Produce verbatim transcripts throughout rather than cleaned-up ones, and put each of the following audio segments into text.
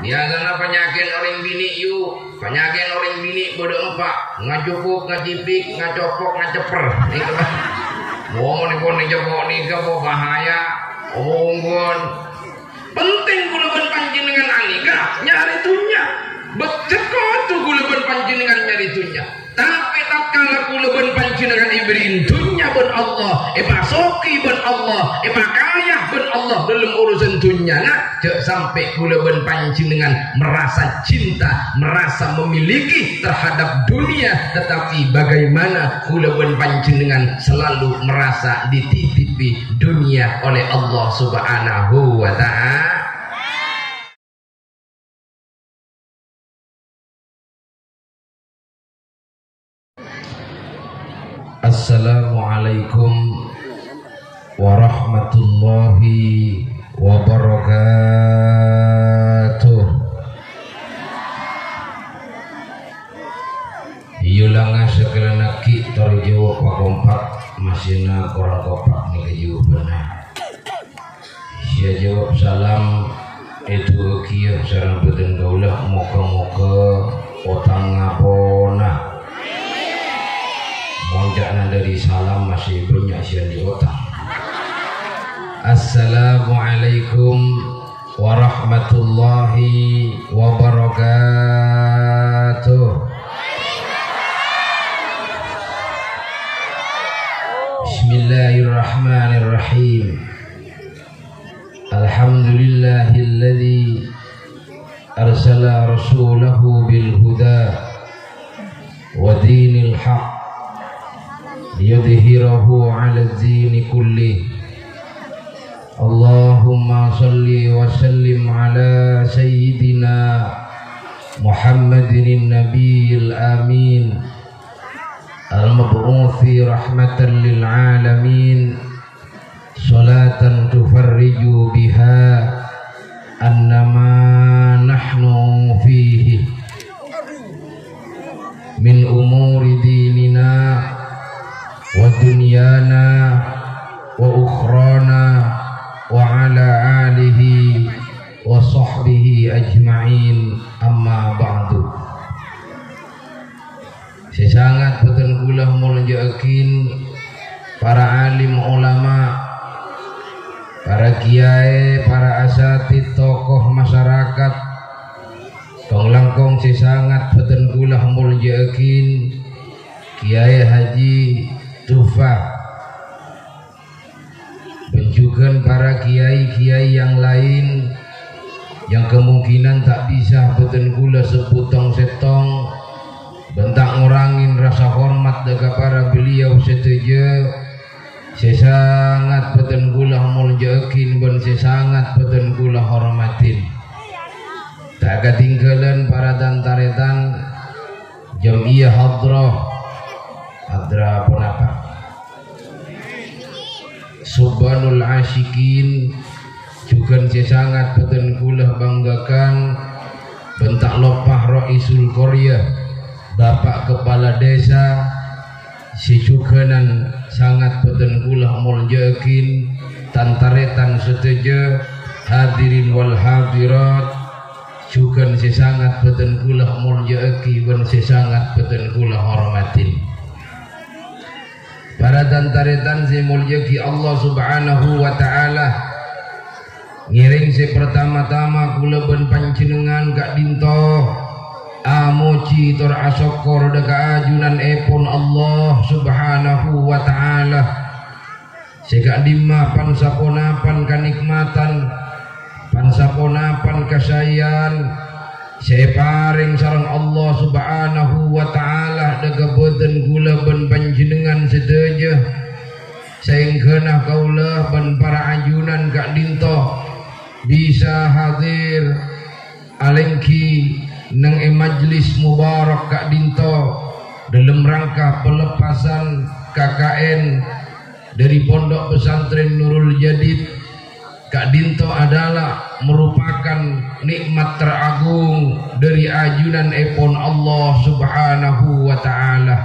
Biyasana panyakèt orèng binè', yu. Panyakèt orèng binè' bâdâ empa'. Ngacokok, ngacipik, ngacopok, ngacepper. Nèka, Pak. Mon nèko nèko nèka, Pak, bahaya. Ongghuwân. Penting kaulâ bân panjhennengngan anikah nyarè dhunnya. Becek kodhu kaulâ bân panjhennengngan nyarè dhunnya. Tapè tatkala kaulâ bân panjhennengngan èbèrri'in dhunnya bân Allah, èpasoghi bân Allah, èpakaya bân Allah dâlem urusan dhunnyana, jhâ' sampè' kaulâ bân panjhennengngan merasa cinta, merasa memiliki terhadap dunia, tetapi bagaimana kaulâ bân panjhennengngan selalu merasa dititipi dunia oleh Allah Subhanahu wa Ta'ala? Assalamualaikum warahmatullahi wabarakatuh. Iyâ, langa sakalèna ghi' tor jâwâb pakompak, masèna korang kompak nèka jâwâbânna. Sè ajâwâb salam èdu'aaghiyâ sareng bhâdhân kaulâ, moghâ-moghâ otangnga pona. Mon ca'na dâri salam masih bânnya' sè andi' otang. Assalamualaikum warahmatullahi wabarakatuh. Bismillahirrahmanirrahim. Alhamdulillahilladzi arsala rasulahu bil huda wa dinil haq liyudhhirahu 'ala dini kullih. Allahumma shalli wa sallim ala sayyidina Muhammadin nabiyil amin, al-mab'utsi rahmatan lil alamin, shalatan tufarriju biha anna ma nahnu fihi min umuri dinina wa dunyana wa ukhrana, wa ala alihi wa sahbihi ajma'in, amma ba'du. Sè sanget bhâdhân kaulâ molja'aghin para alim ulama, para kiyaè, para asatidz, tokoh masyarakat. Tong-langkong sè sanget bhâdhân kaulâ molja'aghin Kiyaè Haji Tufa. Bân jhughân para kiai-kiai yang lain yang kemungkinan ta' bisa bhâdhân kaulâ sebbhut tong-settong, bân ta' ngorangè rasa hormat dâ' ka para beliau sadhâjâ, sè sanget bhâdhân kaulâ molja'aghin bân sè sanget bhâdhân kaulâ hormadhi. Ta' katinggalan para tan-tarètan, Jam'iyah Hadrah, Hadrah ponapa? Subbanul Asyikin, jhughân sè sanget bhâdhân kaulâ banggakan, bân ta' loppa Raisul Qaryah, Bapak Kepala Desa, sè jhughânan sanget bhâdhân kaulâ molja'aghin, tan-tarètan sadhâjâ, hadirin wal hadirat, jhughân sè sanget bhâdhân kaulâ molja'aghi bân sè sanget bhâdhân kaulâ hormadhi. Para tan-tarètan sè èmolja'aghi Allah Subhanahu wa Ta'ala, ngèrèng sè partama-tama kaulâ bân panjhennengngan ka'dinto amojhi tor asokkor dâ' ka ajunanèpon Allah Subhanahu wa Ta'ala. Sè ka'dimma pan-saponapan kanikmatan, pan-saponapan kasaèyan sè èparèng sareng Allah Subhanahu wa Ta'ala dâ' ka bhâdhân kaulâ bân panjhennengngan sadhâjâ, saèngghâna kaulâ bân para ajunan ka'dinto bisa hadir alèngghi neng è majlis mubarak ka'dinto dâlem rangka pelepasan K K N dâri Pondok Pesantren Nurul Jadid. Ka'dinto adalah merupakan nikmat teragung dâri ajunanèpon Allah Subhanahu wa Ta'ala.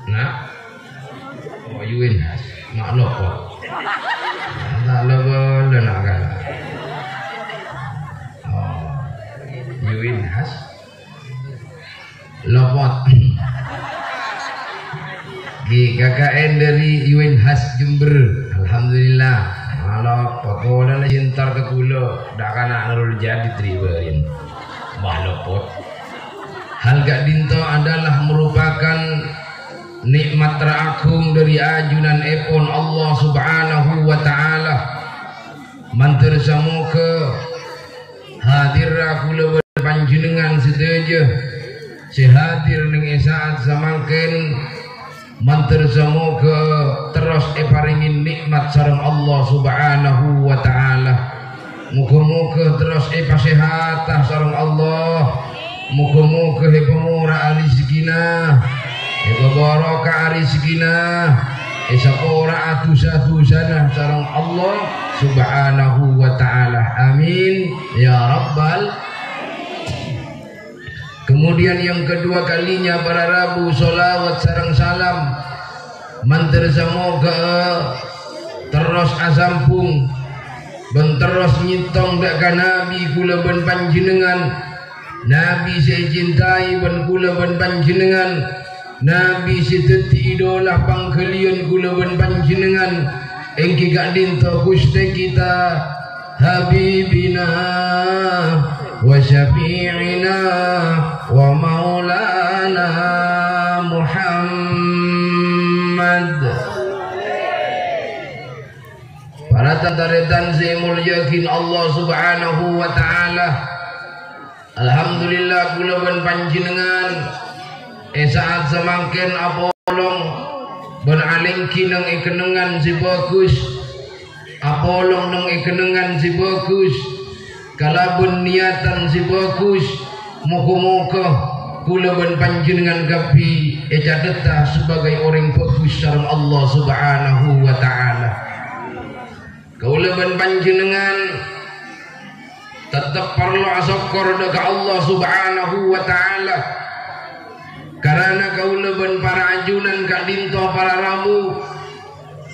Nah, oyuin, mak lopot. Tak lopot, nak kalah. Winhas. Lopot. G K K N dari Winhas Jember. Alhamdulillah. Lopot. Pola la entar ka kaulâ. Dak kana Nurul Jadid ribain. Wah, lopot. Hal ka'dinto adalah merupakan nikmat teragung dari ajunanèpon Allah Subhanahu wa Ta'ala. Mandhâr samoghâ hadirra kaulâ bân panjhennengngan sadhâjâ sè hadir neng è sa'at samangkèn, mandhâr samoghâ terros èparèngè nikmat sareng Allah Subhanahu wa Ta'ala. Moghâ-moghâ terros èpasèhata sareng Allah. Moghâ-moghâ èpamora'a rejhekkèna, èpabaroka'a rejhekkèna, èsapora'a dhusa-dhusana sareng Allah Subhanahu wa Ta'ala. Amin, ya Rabbal. Kemudian yang kedua kalinya para rabu, sholawat sareng salam mandhâr samoghâ terros asambhung bân terros nyèttong dâ' ka Nabi kaulâ bân panjhennengngan, Nabi sè ècintai bân kaulâ bân panjhennengngan, Nabi sè dhâddhi idola pangghâliyân kaulâ bân panjhennengngan, èngghi ka'dinto Ghustè kita, Habibina wa Syafi'ina wa Maulana Muhammad. Para tan-tarètan sè èmoljâ'aghi Allah Subhanahu wa Ta'ala. Alhamdulillah, kaulâ bân panjhennengngan è sa'at samangkèn apolong bân alèngghi neng è kennengngan sè bhâghus, apolong neng è kennengngan sè bhâghus, kalabân niyatan sè bhâghus. Moghâ-moghâ kaulâ bân panjhennengngan kabbhi ècathetta sebagai orèng bhâghus sareng Allah Subhanahu wa Ta'ala. Kaulâ bân panjhennengngan tettep parlo asokkor dâ' ka Allah Subhanahu wa Ta'ala, karana kaulâ bân para ajunan ka'dinto para rabu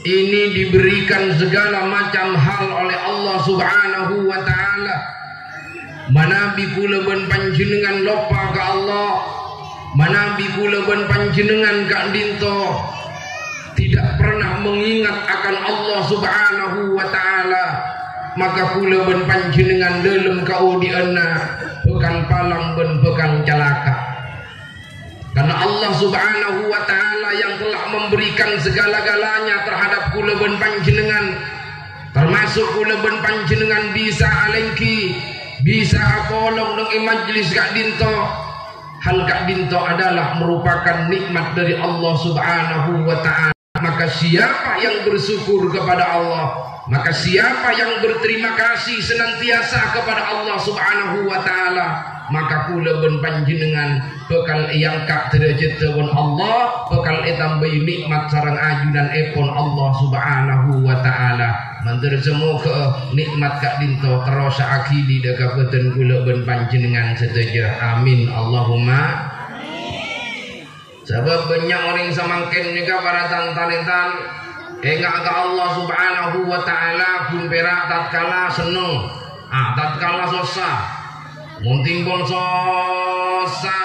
ini diberikan segala macam hal oleh Allah Subhanahu wa Ta'ala. Manabi kaulâ bân panjhennengngan loppa ka Allah, manabi kaulâ bân panjhennengngan ka'dinto tidak pernah mengingat akan Allah Subhanahu wa Ta'ala, maka kaulâ bân panjhennengngan dâlem kaodi'ânna bhâkal palang bân bhâkal calaka'. Karena Allah Subhanahu wa Ta'ala yang telah memberikan segala-galanya terhadap kaulâ bân panjhennengngan, termasuk kaulâ bân panjhennengngan bisa alèngghi, bisa apolong neng è majlis ka'dinto. Hal ka'dinto adalah merupakan nikmat dari Allah Subhanahu wa Ta'ala. Maka siapa yang bersyukur kepada Allah, maka siapa yang berterima kasih senantiasa kepada Allah Subhanahu wa Ta'ala, maka kaulâ bân panjhennengngan bhâkal èangka' dârâjhâddhâ bân Allah, bhâkal ètambâi nikmat sareng ajunanèpon Allah Subhanahu wa Ta'ala. Mandhâr samoghâ nikmat ka'dinto terrosa aghili dâ' ka bhâdhân kaulâ bân panjhennengngan sadhâjâ. Amin, Allahumma. Sabâb bânnya' orèng samangkèn nèka para tan-tarètan, enga' ka Allah Subhanahu wa Ta'ala ghun pèra' tatkala senneng, ah, tatkala sossa. Mon tèmbhâng sossa,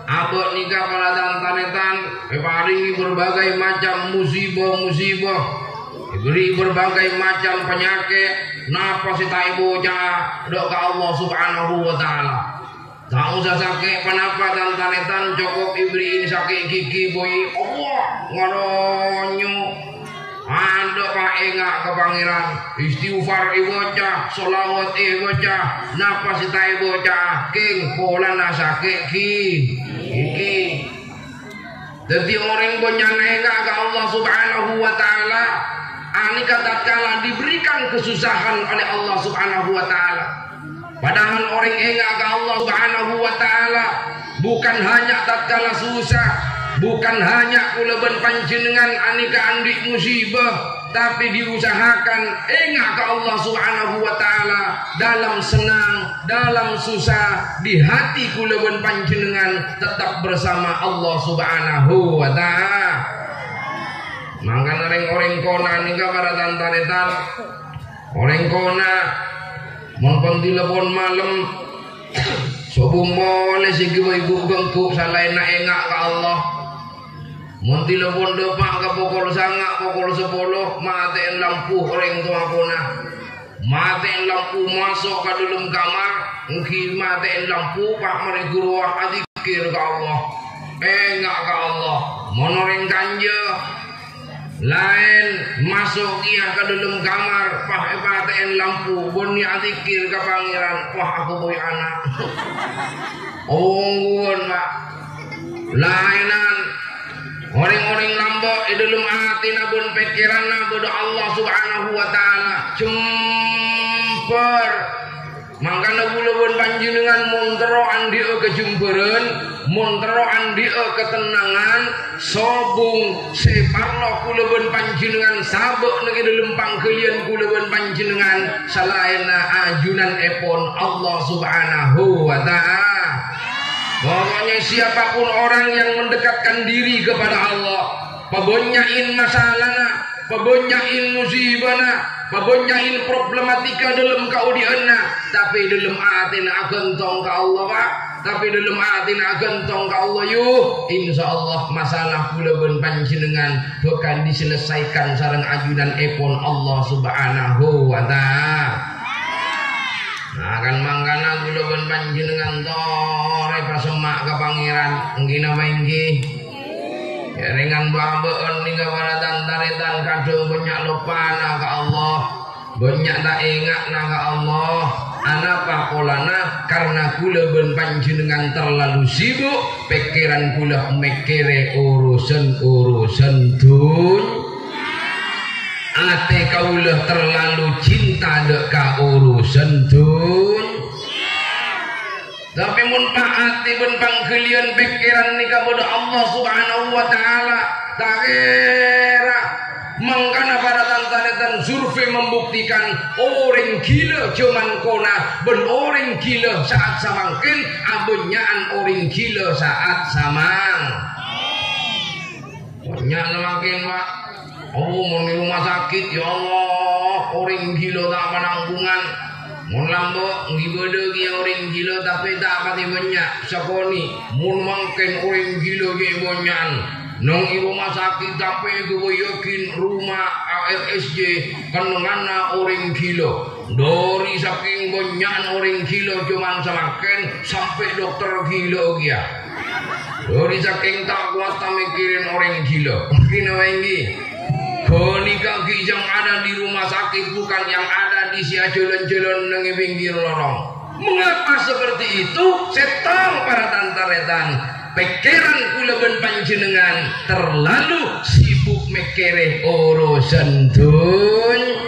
abâ' nèka para tan-tarètan èparèngè berbagai macam musibah-musibah, èbherri' berbagai macam panyakè', napa sè ta' èbâca'a dâ' ka Allah Subhanahu wa Ta'ala. Ta' osa sakè' ponapa, tan-tarètan, cokop èbherri'i sakè' ghighi, bhâi, Allah, ngaronyo. Andhâ' pas enga' ka Pangèran, istighfar èbâca, sholawat èbâca, napa sè ta' èbâca'a, kèng polana sakè' ghi-, ghighi. Dhâddhi, orèng bânnya'na enga' ka Allah Subhanahu wa Ta'ala, anèka tatkala diberikan kesusahan oleh Allah Subhanahu wa Ta'ala. Padahal orèng enga' ka Allah Subhanahu wa Ta'ala bukan hanya tatkala susah, bukan hanya kaulâ bân panjhennengngan anèka andi' musibah, tapè diusahakan enga' ka Allah Subhanahu wa Ta'ala dalam senang, dalam susah, di hati kaulâ bân panjhennengngan tetap bersama Allah Subhanahu wa Ta'ala. Mangkana rèng-orèng kona nèka para tan-tarètan, orèng kona mon pon dila pon malem, Sobung polè sè ghâbây ghu'-ghângghu' salaènna enga' ka Allah. Mon tèlopon dâpa' ka pokol sanga', pokol sapolo, matè'è lampu orèng towa kona. Matè'è lampu, maso' ka dâlem kamar, èngghi matè'è lampu, pas marè ghuruwâ adzikkèr ka Allah. Enga' ka Allah. Mon orèng kanja, laèn maso' kèya ka dâlem kamar, pas èpatè'è lampu, bânnè adzikkèr ka Pangèran, "Wah, aku bâi ana'." Ongghuwân, Pak. Laènan, orèng-orèng lambâ' è dâlem atèna bân pèkkèranna bâdâ Allah Subhanahu wa Ta'ala. Jembhâr. Mangkana kaulâ bân panjhennengngan mon terro andi'â kajembhârân, mon terro andi'â katennangan, sobung sè parlo kaulâ bân panjhennengngan sabâ' neng è dâlem pangghâliyân kaulâ bân panjhennengngan salaènna ajunanèpon Allah Subhanahu wa Ta'ala. Pokoknya siapapun orang yang mendekatkan diri kepada Allah, pabânnya'in masalana, pabânnya'in musibana, pabânnya'in problematika dâlem kaodi'ânna, tapè dâlem atèna aghântong ka Allah, Pak. Tapè dâlem atèna aghântong ka Allah, yu, insyaallah masalah kaulâ bân panjhennengngan bhâkal diselesaikan sareng ajunanèpon Allah Subhanahu wa Ta'ala. Nah, kan mangkana kaulâ bân panjhennengngan torè pasemma' ka Pangèran, èngghi napa èngghi? Kèrèngan bâ'-abâ'ân nèka para tan-tarètan kadhâng bânnya' loppana ka Allah, bânnya' ta' enga'na ka Allah. Anapa polana? Karna kaulâ bân panjhennengngan terlalu sibuk, pèkkèran kaulâ mèkkèrè urusan-urusan dhunnya. Atè kaulâ terlalu cinta dâ' ka urusan dhunnya. Tapè mon pa-, atè bân pangghâliyân pèkkèran nèka bâdâ Allah Subhanahu wa Ta'ala, ta' kèra. Mangkana para tan-tarètan, survei membuktikan orèng ghilâ jhâman kona bân orèng ghilâ sa'at samangkèn abânnya'an orèng ghilâ sa'at samang. Bânnya' samangkèn, Pak. Oh, mon è roma sakit, ya Allah, orèng ghilâ ta' panampungan. Mon lambâ', èngghi bâdâ kèya orèng ghilâ, tapè ta' patè bânnya', sakonè'. Mon mangkèn orèng ghilâ ghi' bânnya'an. Neng è roma sakit, tapè ghâbây yakin roma A R S J kennengnganna orèng ghilâ. Dâri sakèng bânnya'an orèng ghilâ, jhâman samangkèn sampè' dokter ghilâ kèya. Dâri sakèng ta' kowatta mèkkèrè orèng ghilâ. Èngghi napa èngghi? Ghânèka ghi' yang ada di rumah sakit bukan yang ada di sè ajhâlân-jhâlân neng è pinggir lorong. Mengapa seperti itu? Sèttong para tan-tarètan. Pèkkèran kaulâ bân panjhennengngan terlalu sibuk mèkkèrè urusan dhunnya.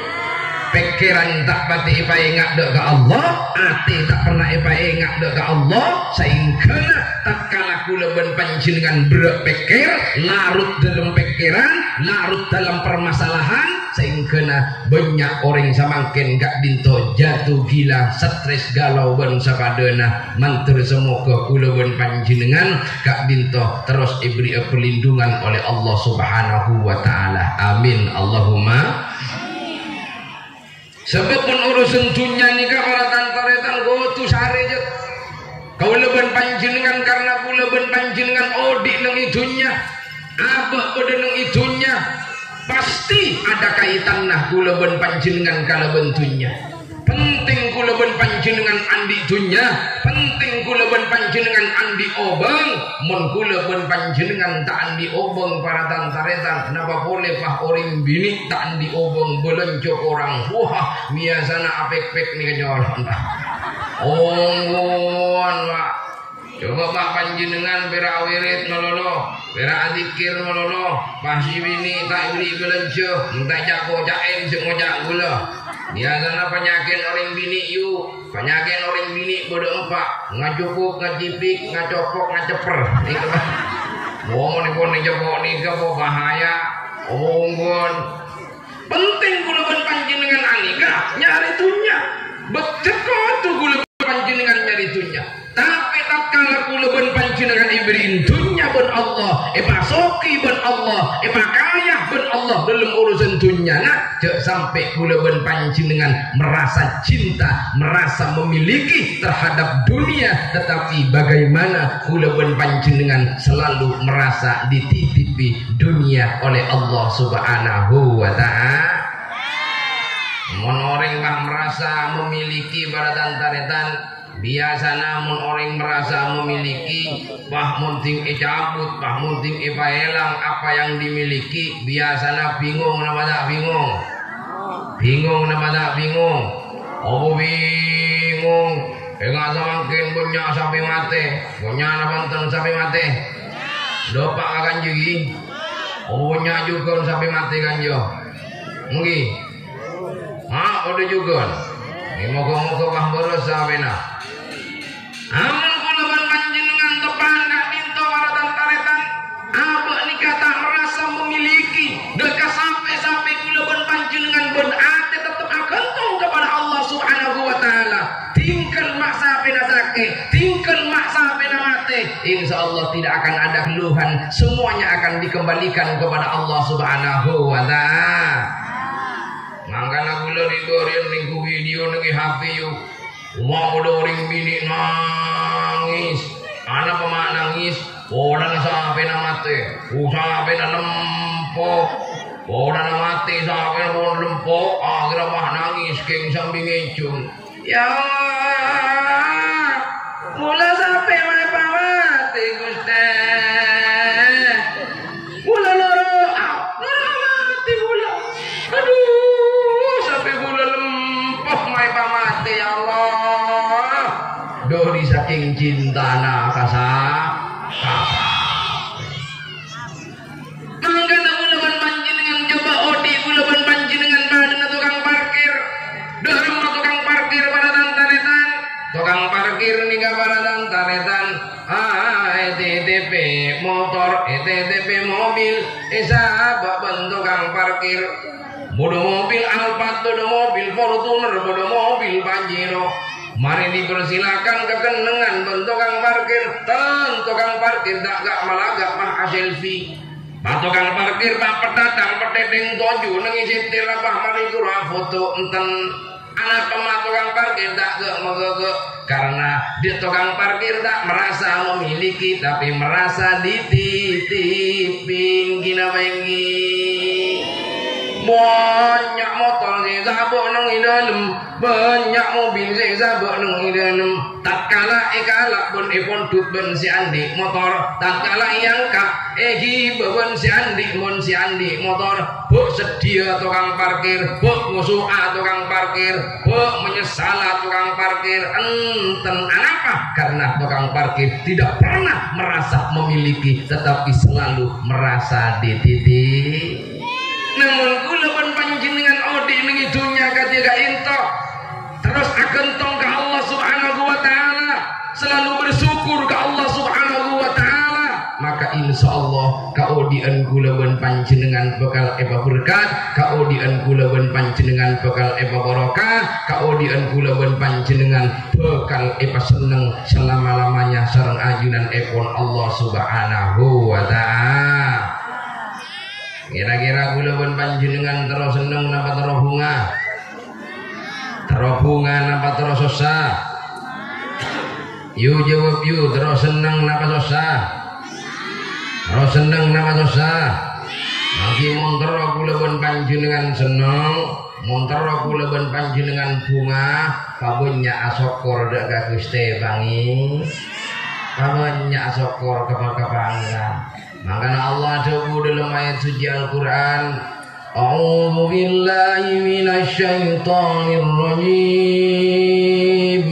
Pèkkèran ta' patè èpaènga' dâ' ka Allah, atè ta' perna èpaènga' dâ' ka Allah, saèngghâna tatkala kaulâ bân panjhennengngan berrâ' pèkkèr, larut dâlem pèkkèran, larut dalam permasalahan, saèngghâna bânnya' orèng samangkèn ka'dinto jatuh gila, stres, galau, bân sapadâna. Mandhâr samoghâ kaulâ bân panjhennengngan ka'dinto terros èbherri'â perlindungan oleh Allah Subhanahu wa Ta'ala. Amin. Allahumma. Sabâb mon urusan dhunnya nèka para tan-tarètan kodhu sarè, jhât. Kaulâ bân panjhennengngan, karna kaulâ bân panjhennengngan odi' neng è dhunnya, abâ' bâdâ neng è dhunnya, pasti ada kaitanna kaulâ bân panjhennengngan kalabân dhunnya. Penting kaulâ bân panjhennengngan andi' dhunnya, penting kaulâ bân panjhennengngan andi' obâng. Mon kaulâ bân panjhennengngan ta' andi' obâng, para tan-tarètan, napa polè pas orèng binè' ta' andi' obâng, bâlânjhâ korang. Wah, biyasana apèk-pèk nèka nyolong. Ongghuwân, Pak. Coba, Pak, panjhennengngan pèra' awirid malolo, pèra' adzikir malolo, pas sè binè' ta' èbherri' bâlânjhâ, ènta' ca'-koca'èn sè ngoca' ghulâ. Biyasana panyakèt orèng binè', yu. Panyakèt orèng binè' bâdâ empa', ngacokok, ngacipik, ngacopok, ngacepper. Nèka, Pak. Mon èpon èceppo' nèka, Pak, bahaya. Ongghuwân. Penting kaulâ bân panjhennengngan anèka nyarè dhunnya. Bhâdhân kodhu kaulâ bân panjhennengngan nyarè dhunnya. Tapè tatkala kaulâ bân panjhennengngan èbherri'in dhunnya bân Allah, èpasogi bân Allah, èpakaya bân Allah, dâlem urusan dhunnyana, jhâ' sampè' kaulâ bân panjhennengngan merasa cinta, merasa memiliki terhadap dunia, tetapi bagaimana kaulâ bân panjhennengngan selalu merasa dititipi dunia oleh Allah Subhanahu wa Ta'ala. Mon orèng pas merasa memiliki, para tan-tarètan, biyasana mon orèng merasa memiliki, pas mon dhing ècabut, pas mon dhing èpaèlang apa yang dimiliki, biyasana bingung napa ta' bingung? Bingung napa ta' bingung? Apa bingung? Enga' samangkèn bânnya' sapè matè. Bânnya' napa enten sapè matè? Dâpa' ka kanjâ ghi? Apa bânnya' jhughân sapè matè kanjâ? Èngghi. Ha, padâ jhughân. Ngghi, moghâ-moghâ pas bârâs sapèna. Amon kaulâ bân panjhennengngan teppa'an ka'dinto, para tan-tarètan, abâ' nèka ta' merasa memiliki, dâ' ka sapè-sapè kaulâ bân panjhennengngan bân atè tettep aghântong kepada Allah Subhanahu wa Ta'ala. Tinggal ma' sapèna sakè', tinggal ma' sapèna matè, insya Allah tidak akan ada keluhan, semuanya akan dikembalikan kepada Allah Subhanahu wa Ta'ala. Mangkana kaulâ ri-, bâriyân nèngghu video neng H P, yu. Wah, padâ orèng binè' nangès. Anapa ma' nangès? Polana sapèna matè. Oh, sapèna lempo. Polana matè, sapèna pon lempo. Akhèrra ma' nangès, kèng sambi ngèjhung. "Ya Allah, mula sapè ma' èpamatè, Ghustè? Mula loro, ah, loro matè mula. Aduh, sapè mula lempo ma' èpamatè, ya Allah." Dâri sakèng cintana ka sa-, ka sa-. Mangkana kaulâ bân panjhennengngan coba odi' kaulâ bân panjhennengngan padâna tokang parkir. Dâ' remma tokang parkir, para tan-tarètan? Tokang parkir nèka, para tan-tarètan, ah, ètètèpè motor, ètètèpè mobil, èsabâ' bân tokang parkir. Bâdâ mobil Alphard, bâdâ mobil Fortuner, bâdâ mobil Pajero. Marè dipersilakan kakennengngan bân tokang parkir. Tan tokang parkir ta' ga'-malaga' pas aselfie. Pas tokang parkir pas pettadhâng pettèdhèng toju' neng è setir, pas marè ghuru afoto enten. Anapa ma' tokang parkir ta' ga'-maghâghâ'? Karena dâ' tokang parkir ta' merasa memiliki, tapi merasa dititipi. Èngghi napa èngghi? Bânnya' motor sè èsabâ' neng è dâlem, bânnya' mobil sè èsabâ' neng è dâlem. Tatkala èkala' bân èpondhut bân sè andi' motor, tatkala èangka', èghibâ bân sè andi', mon sè andi' motor, bâ' seddhiyâ tokang parkir, bâ' ngoso'a tokang parkir, bâ' menyesala tokang parkir. Enten anapa? Karena tokang parkir tidak pernah merasa memiliki, tetapi selalu merasa dititipi. Namong kaulâ bân panjhennengngan odi' neng è dhunnya kadhi ka'dinto, terros aghântong ka Allah Subhanahu wa Ta'ala, selalu bersyukur ka Allah Subhanahu wa Ta'ala, maka insya Allah kaodi'ân kaulâ bân panjhennengngan bhâkal èpaberkat, kaodi'ân kaulâ bân panjhennengngan bhâkal èpabarokah, kaodi'ân kaulâ bân panjhennengngan bhâkal èpasenneng selama-lamanya sareng ajunanèpon Allah Subhanahu wa Ta'ala. Kira-kira kaulâ bân panjhennengngan terro senneng napa terro bhunga? Terro bhunga napa terro sossa? Yu, jawab, yu, terro senneng napa sossa? Terro senneng napa sossa? Mangkèn mon terro kaulâ bân panjhennengngan senneng, mon terro kaulâ bân panjhennengngan bhunga, pabânnya' asokkor dâ' ka Ghustè, bângi. Pabânnya' asokkor ka, ka Pangèran. Mangkana Allah adhâbu dâlem ayat suci Al-Qur'an, "A'udzu billahi minasy syaithanir rajim.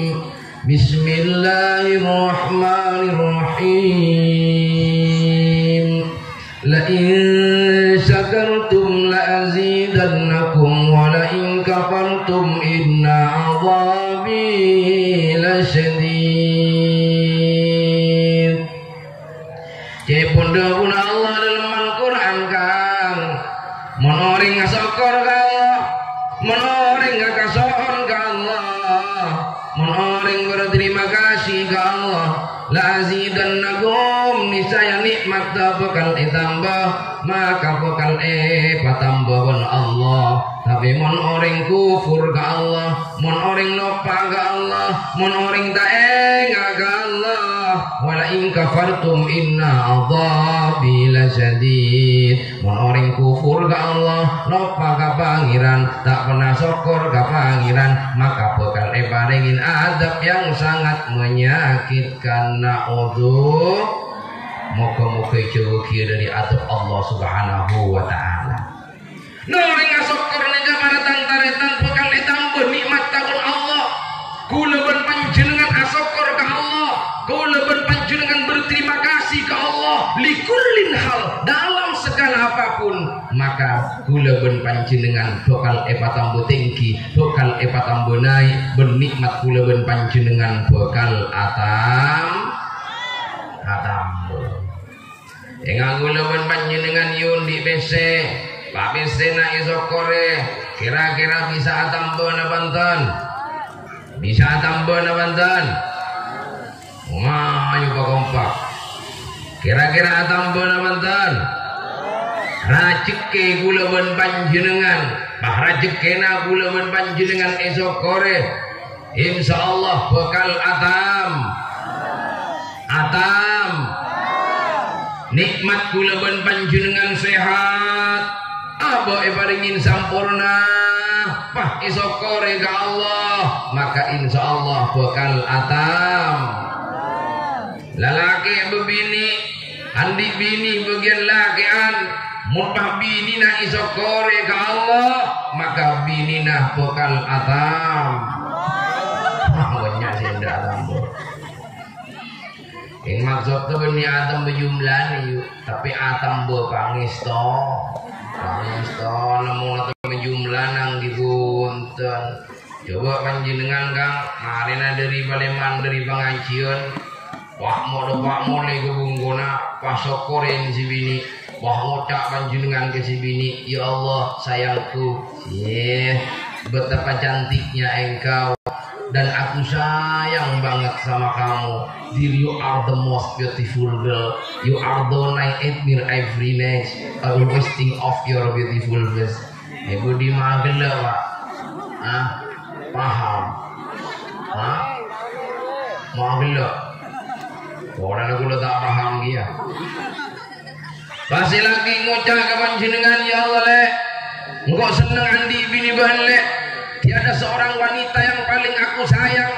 Bismillahirrahmanirrahim. La in syakartum la azidannakum wa la in kafartum inna 'adzabi lasyadid." Ca'èpon dhâbuna Allah dâlem Al-Qur'an, kan? Mon orèng asokkor ka Allah, mon orèng akaso'on ka Allah, mon orèng ber- Terima kasih ka Allah. "La azidannakum," niscaya nikmatta bhâkal ètambâ, maka bhâkal èpatambâ bân Allah. Tapè mon orèng kufur ka Allah, mon orèng loppa ka Allah, mon orèng ta' enga' ka Allah, "Wa la in kafartum inna adzabi lasyadid." Mon orèng kufur ka Allah, loppa ka Pangèran, ta' pernah sokkor ka Pangèran, maka bhâkal èparèngè adzab yang sangat menyakitkan. Na'udzu-, moga-moga èjâuwâghiyâ dâri adzab Allah Subhanahu wa Ta'ala. Nah, orèng asokkor nèka, para tan-tarètan, bhâkal ètambâ nikmatta bân Allah. Kaulâ bân panjhennengngan asokkor ka Allah. Kaulâ bân panjhennengngan berterima kasih ka Allah. Likullin hal, dalam segala apapun, maka kaulâ bân panjhennengngan bhâkal èpatambâ tèngghi, bhâkal èpatambâ naè', bân nikmat kaulâ bân panjhennengngan bhâkal atam-, atambâ. Èngà kaulâ bân panjhennengngan yun andi' pèssè. Pa' pèssèna èsokkorè, kèra-kèra bisa atambâ napa enten? Bisa atambâ napa enten? Mayu pakompak. Kèra-kèra atambâ napa enten? Rajhekkè kaulâ bân panjhennengngan, pa' rajhekkèna kaulâ bân panjhennengngan èsokkorè. Insyaallah bhâkal atam-, atam-. Nikmat kaulâ bân panjhennengngan sehat, abâ' èparèngè samporna, pa' èsokkorè ka Allah, maka insyaallah bhâkal atam-. Lalakè' bâbinè', andi' binè bâgiyân lakè'an, mon pas binèna èsokkorè ka Allah, maka binèna bhâkal atam-. Wah, bânnya' sè endâ' atambâ. Sè maksod bânnè atambâ jumlana, yu, tapè atambâ pangèsto. Pangèsto, nemmo atambâ jumlana, ghi' bhunten. Coba panjhennengngan, Kang, marèna dâri Palèman, dâri pangajiyân, wah, mo-, dâpa' molè ka bungkona, pas sokkorè sè binè', wah, ngoca' panjhennengngan ka sè binè', "Ya Allah, sayangku, yeh, betapa cantiknya engkau, dan aku sayang banget sama kamu. Dear, you are the most beautiful girl. You are the one I admire every night. I always think of your beautiful face." È budi magella, Pak? Hah? Paham? Hah? Magella? Orèng kaulâ ta' paham kèya. Pas sè lakè ngoca' ka panjhennengngan, "Ya Allah, Lè', engko' senneng andi' binè bâ'ân, Lè'. Tiada seorang wanita yang paling aku sayang,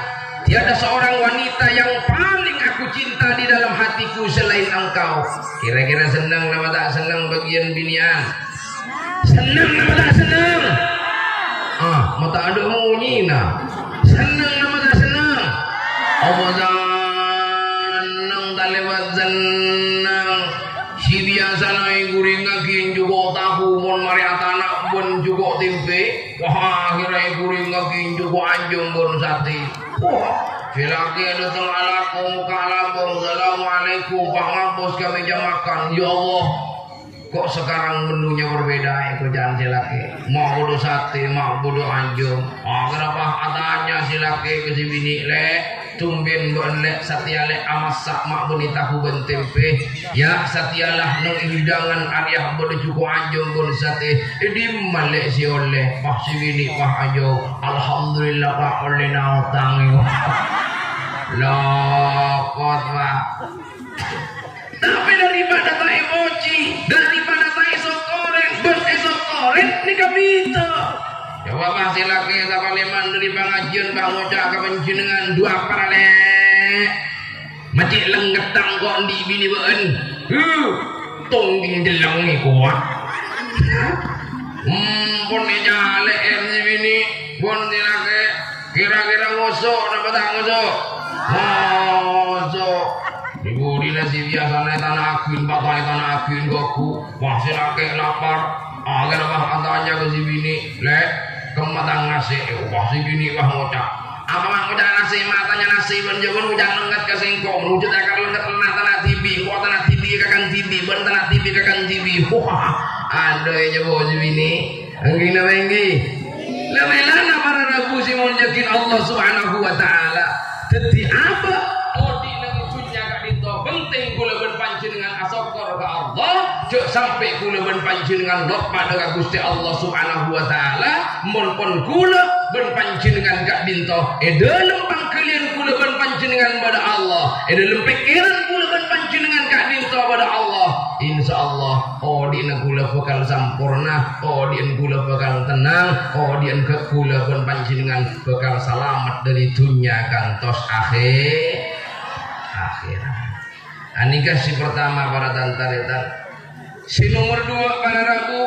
tiada seorang wanita yang paling aku cinta di dalam hatiku selain engkau." Kèra-kèra senneng napa ta' senneng bâgiyân binè'an? Senneng napa ta' senneng? Ah, ma' ta' adâ' monyèna. Senneng napa ta' senneng? Apa senneng talèbât senneng? Sè biyasana èghurèngngaghi jhuko' tahu, mon marè atana' bân jhuko' tèmpè. Wah, akhèrra èghurèngngaghi jhuko' anjhâm bân satè. Wah, sè lakè dâteng alako, mokka' lambâng, "Assalamualaikum, Pak, ngapus ka meja makan." Ya Allah, kok sekarang menunya berbeda, ya, koca'an sè lakè. Ma' bâdâ satè, ma' bâdâ anjhâm. Akhèrra pas atanya sè lakè ka sè binè', "Lè', tumben bâ'ân, Lè', satèya, Lè', amassa' ma' bânnè tahu bân tèmpè? Ya, satèya la neng hidangan arèya bâdâ jhuko' anjhâm bân satè. È dimma, Lè', sè ollè?" Pas sè binè' pas ajâwâb, "Alhamdulillah, Pak, ollèna otang." Lopot, Pak. Tapè daripada ta' èpojhi, daripada ta' èsokkorè, bân èsokkorè nèka bhidhâ. Coba, Pak, sè lakè ta' palèman dâri pangajiyân, Pak, ngoca' ka panjhennengngan, "Du'a para, Lè'. Ma' cè' lèngngetta' engko' andi' binè bâ'ân. Huh, tongghing jellengngè kowa." Hmm, pon ècalè'è sè binè', pon sè lakè. Kèra-kèra ngoso' napa ta' ngoso'? Ngoso'. È budina sè biyasana ètana'aghin, pas ta' ètana'aghin ghagu. Wah, sè lakè lapar. Akhèrra pas atanya ka sè binè', "Lè', kemma tang nasè'?" Wah, sè binè' pas ngoca', "Apa ma' ngoca' nasè', ma' tanya nasè' bân jâwâb ngoca' lèngngèt ka sèngko'. Mon ngoca' ta' kar lèngngèt, lèngngèt tana' dhibi', engko' tana' dhibi' ka kan dhibi', bân tana' dhibi' ka kan dhibi'." Wah, adâ' è jâwâb sè binè'. Èngghi napa èngghi? La mèlana para rabu sè èmoljâ'aghi Allah Subhanahu wa Ta'ala. Dhâddhi abâ' odi'na è dhunnya ka'dinto, penting kaulâ bân panjhennengngan asokkor ka Allah, jhâ' sampè' kaulâ bân panjhennengngan loppa dâ' ka Ghustè Allah Subhanahu wa Ta'ala. Mon pon kaulâ bân panjhennengngan ka'dinto, è dhâlem pangghâliyân kaulâ bân panjhennengngan bâdâ Allah, è dhâlem pèkkèran kaulâ bân panjhennengngan ka'dinto bâdâ Allah, insyaallah odi'na kaulâ bhâkal samporna, odi'na kaulâ bhâkal tennang, odi'na kaulâ bân panjhennengngan bhâkal salamet dâri dhunnya kantos akhè-, akhèrat. Anèka sè partama, para tan-tarètan. Sè nomer duwâ', para rabu,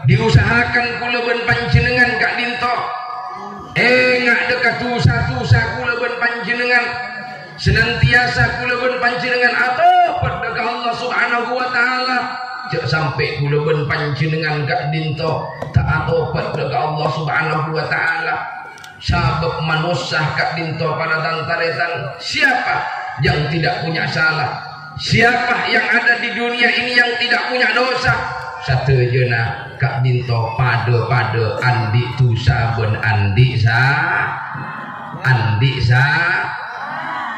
diusahakan kaulâ bân panjhennengngan ka'dinto ènga' dâ' ka dhusa-dhusa kaulâ bân panjhennengngan. Senantiasa kaulâ bân panjhennengngan atobhât dâ' ka Allah Subhanahu wa Ta'ala. Jhâ' sampè' kaulâ bân panjhennengngan ka'dinto ta' atobhât dâ' ka Allah Subhanahu wa Ta'ala. Sabâb manossa ka'dinto, para tan-tarètan, siapa yang tidak punya salah? Siapa yang ada di dunia ini yang tidak punya dosa? Sadhâjâna ka'dinto padâ-padâ andi' dhusa bân andi' sa-, andi' sa-,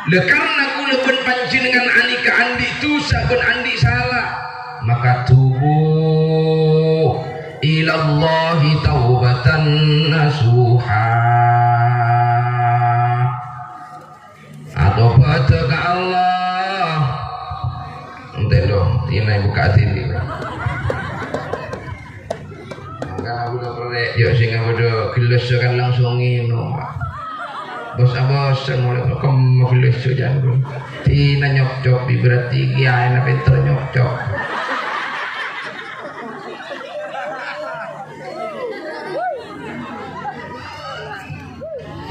la, karna kaulâ bân panjhennengngan anèka andi' dhusa bân andi' sala, maka tubu ilallahi taubatan nasuha. Atobhâdhâ ka Allah. Entèk, lo, ina buka diri. Mangkana kaulâ perrè', yâ, sènga' padâ gellâs kan langsung ngènom, Pak. Bos-abos, mulai kemma gellâs jân, Pak. Dina nyop-cop, berarti kiyaèna pènter nyop-cop.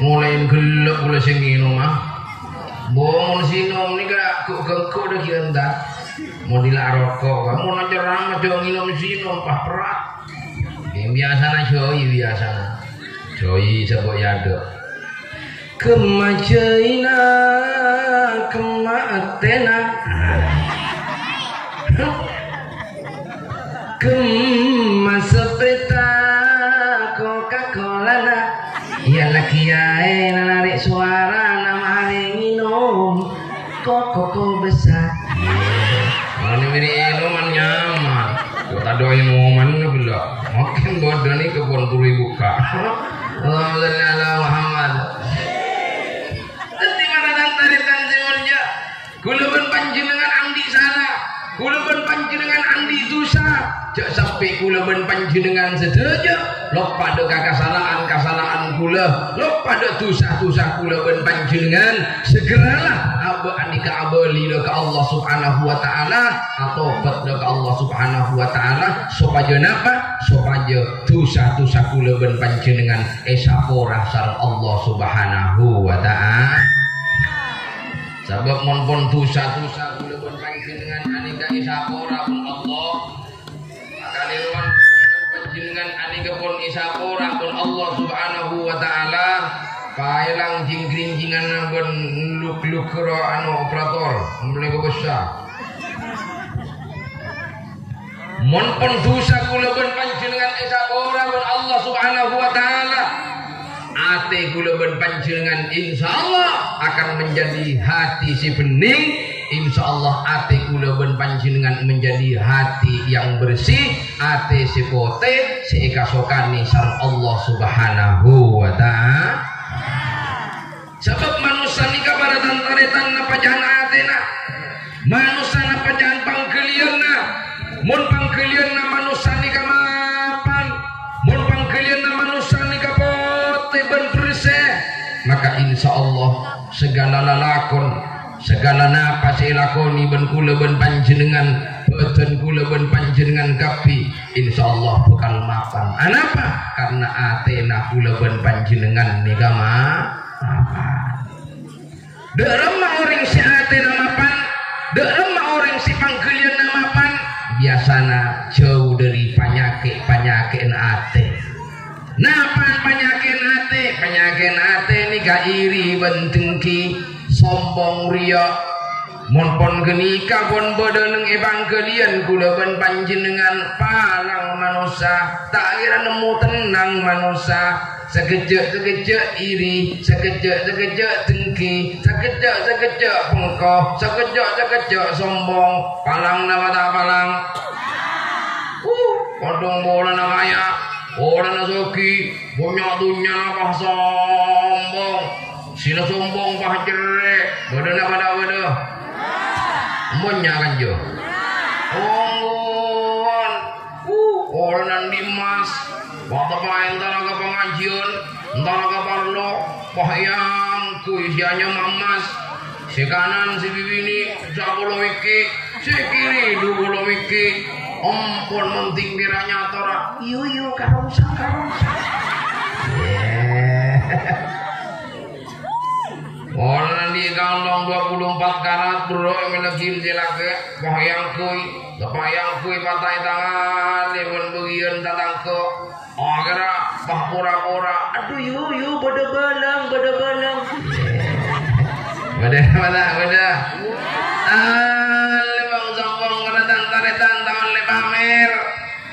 Mulai ghellâ' kaulâ sè ngènom, ah. Bo, mon sè ngènom nèka ghu-, ghu-, ghu-, dâggi' èntar. Mon dila' roko', mon acara ma' jhâ' ngènom sè ngènom, pas pèra'. Sè biyasana jhâi, biyasana. Jhâi sabâ' yâ adâ'. Kemma jhâina, kemma atèna. Kemma sepèta Coca-Colana. Iyâ, la kiyaèna narè' sowarana marè ngènom. Kok, kok, kok besar. Mani mini inoman nyaman. Kok tadâ' inoman ghellâ'. Makin bâdâ nèka pon turu buka. Allahumma shalli ala Muhammad. Dhâddhi, para tan-tarètan sè molja, kaulâ bân panjhennengngan andi' sala, kaulâ bân panjhennengngan andi' dhusa. Jhâ' sampè' kaulâ bân panjhennengngan sadhâjâ loppa dâ' ka kasala'an-kasala'an kaulâ, loppa dâ' dhusa-dhusa kaulâ bân panjhennengngan. Segeralah abâ-, andika abâli dâ' ka Allah Subhanahu wa Ta'ala, atobhât dâ' ka Allah Subhanahu wa Ta'ala, sopajâ napa? Sopajâ dhusa-dhusa kaulâ bân panjhennengngan èsapora sareng Allah Subhanahu wa Ta'ala. Sabâb mon pon dhusa-dhusa kaulâ bân panjhennengngan anèka èsapora bân Allah, Maka lèwat panjhennengngan anèka pon èsapora bân Allah Subhanahu wa Ta'ala, paèlang jing-grinjinganna bân luk-luk ro anu operator, mlè kobâsa. Mon pon dhusa kaulâ bân panjhennengngan èsapora bân Allah Subhanahu wa Ta'ala, Atè kaulâ bân panjhennengngan, insyaallah, akan menjadi hati sè bening. Insyaallah, atè kaulâ bân panjhennengngan menjadi hati yang bersih, atè sè potè, sè èkasokanè sareng Allah Subhanahu wa Ta'ala. Sabâb manossa nèka para tan-tarètan napajâ'ân atèna. Manossa napajâ'ân pangghâliyânna. Mon pangghâliyânna manossa nèka mapan, mon pangghâliyânna manossa nèka potè bân bersè, maka insyaallah sagala lalakon, sagala napa sè èlakonè bân kaulâ bân panjhennengngan, bhâdhân kaulâ bân panjhennengngan kabbhi, insyaallah bhâkal mapan. Anapa? Karna atèna kaulâ bân panjhennengngan nèka ma-, mapan. Dâ' remma orèng sè atèna mapan, dâ' remma orèng sè pangghâliyânna mapan, biyasana jhâu dâri panyakè'-panyakè'na atè. Napa panyakè'na atè? Panyakè'na atè nèka iri bân dengki, sombong, riya'. Mon pon ghânèka pon bâdâ neng è pangghâliyân kaulâ bân panjhennengngan, palang manossa, ta' kèra nemmo tennang manossa. Sakejjhâ'-sakejjhâ' iri, sakejjhâ'-sakejjhâ' dengki, sakejjhâ'-sakejjhâ' bengko, sakejjhâ'-sakejjhâ' sombong. Palang napa ta' palang? Uh, kodhung polana kaya, polana sogi, bânnya' dhunnyana pas sombong. Sè la sombong pas cerrè', bâdâna apa ta' bâdâ? Bânnya' kan, Jo? Ongghuwân. Uh, polana andi' emmas. Pas teppa' entara ka pangajiân, entara ka parlo, pas èangghuy sè anyama emmas. Sè kanan sè bibini' sapolo wiki', sè kiri dupolo wiki'. Ampon, mon tèngkèra nyator, "Yu, yu, karongsang, karongsang." Polana andi' kalong dua puluh empat karat, bro, èmèlaghi sè lakè', pas èangghuy, teppa' èangghuy, pata'è tangan, èbân bâgiyân tatangghâ. Akhèrra, pas pora-pora, "Adhu, yu, yu, bâdâ bâlâng, bâdâ bâlâng." Bâdâ, bâdâ, bâdâ. Alè bâng sombong, para tan-tarètan, ta' ollè pamèr.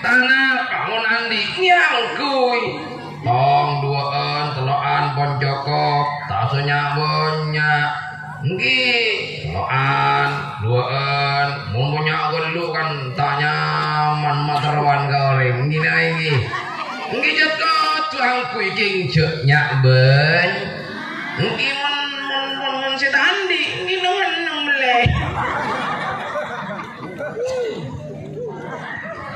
Tanapa mon andi' èangghuy? Tong duwâ'ân, tello'an pon cokop, ta' osa nya'-bânnya'. Ènggi, tello'an, duwâ'ân, mon bânnya' ghâllu kan ta' nyaman materrowan ka orèng. Ènggi, na, ènggi. Ènggi, jhât kodhu angghuy kèng jhâ' nya'-bânnya'. Ènggi, mon, mon, mon, mon sè ta' andi', ènggi neng-enneng mellè.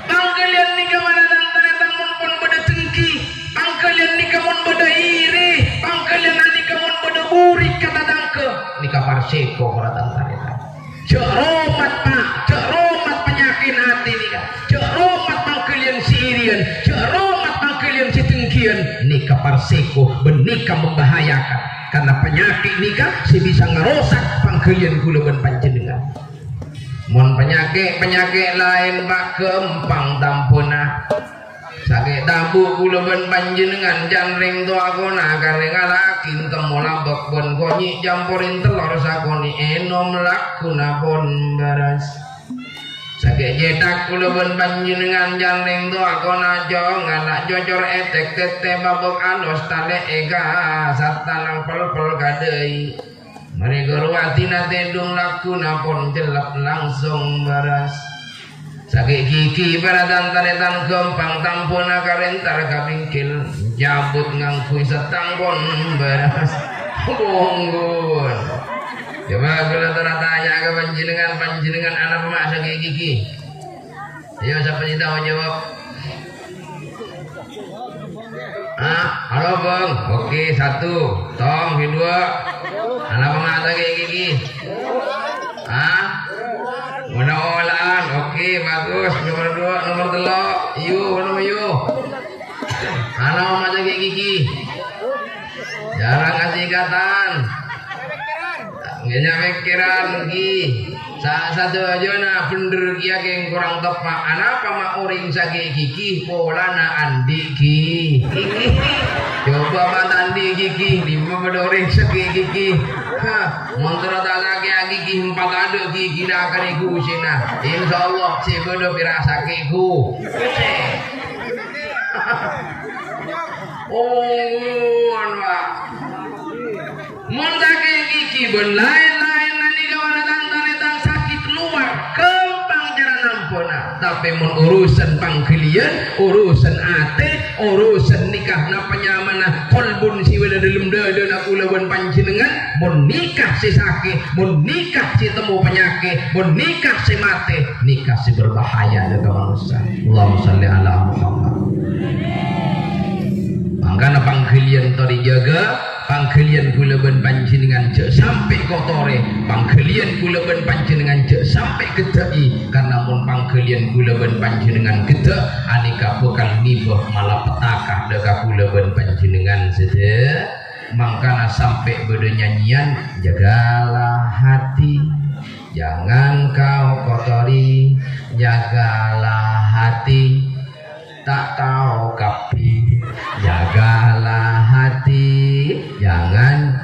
Pangghâliyân nèka mara tan-tarètan mon pon bâdâ dengki, pangghâliyân nèka mon bâdâ iri, pangghâliyân nèka mon bâdâ buri' ka tatangghâ, nèka parsèko para tan-tarètan. Jhâ' romat, Pa', jhâ' romat panyakèt atè nèka, jhâ' romat pangghâliyân sè iriyan, jhâ' romat pangghâliyân sè dengkiyân, nèka parsèko bân nèka membahayakan, karna panyakèt nèka sè bisa ngarosak pangghâliyân kaulâ bân panjhennengngan. Mon panyakèt-panyakèt laèn, Pa', ghâmpang tambhuna. Sakè' tabu' kaulâ bân panjhennengngan jhân rèng towa kona karè ngala'aghi temmo labâk bân konyè' camporè tellor sakonè' ènom lagghuna pon bârâs. Sakè' cèthak kaulâ bân panjhennengngan jhân rèng towa kona jhâng ngala' cocor ètèk tètè mabâk alos talè' èka satanang pel-pel kadâi. Marè ghâruwâdhina tèdung lagghuna pon cellep langsung bârâs. Sakè' ghighi para tan-tarètan ghâmpang tambhuna karè entar ka bingkèl, cabut ngangghuy settang pon bârâs. Bonggun. Coba kaulâ tara tanya ka panjhennengngan, panjhennengngan anapa ma' sakè' ghighi? Ayo, sapa sè tao jawab? Ah, halo, Bang. Oke, satu. Tong, sè duwâ'. Anapa ma' sakè' ghighi? Ah? Mona ola'an. Oke, bagus. Nomor dua, nomor tello'. Yu, nomor yu. Anapa ma' sakè' ghighi? Jhârâng asikatan. Ngghi nya' pèkkèran, ngghi. Sa-, sadhâjâna bhendher kèya kèng korang teppa'. Anapa ma' orèng sakè' ghighi polana andi' ghi-, ghighi? Coba ma' ta' andi' ghighi, dimma bâdâ orèng sakè' ghighi? Hah, mon terro ta' sakè'a ghighi, empat adâ' ghighina karè ghusèna. Insyaallah, sè bâdâ pèra' sakè' ghu-, ghusè. Oh, anu, Pak. Mon sakè' ghighi bân laèn-laènna nèka mara tan-tarètan sakè' lowar, ghâmpang cara nampona. Tapè mon urusan pangghâliyân, urusan atè, urusan nèka napa nyamana qalbun sè bâdâ dâlem dâdâna kaulâ bân panjhennengngan, mon nèka sè sakè', mon nèka sè temmo panyakèt, mon nèka sè matè, nèka sè berbahaya dâ' ka manossa. Allahumma shalli ala Muhammad. Mangkana pangghâliyân torè jâgâ, pangghâliyân kaulâ bân panjhennengngan jhâ' sampè' kotorè, pangghâliyân kaulâ bân panjhennengngan jhâ' sampè' ghedhâ'i, karna mon pangghâliyân kaulâ bân panjhennengngan ghedhâ', anèka bhâkal ngibâ malapetaka dâ' ka kaulâ bân panjhennengngan sadhâjâ. Mangkana sampè' bâdâ nyanyèyan, "Jagalah hati, jangan kau kotori, jagalah hati." Ta' tao kabbhi. Jagalah hati, jangan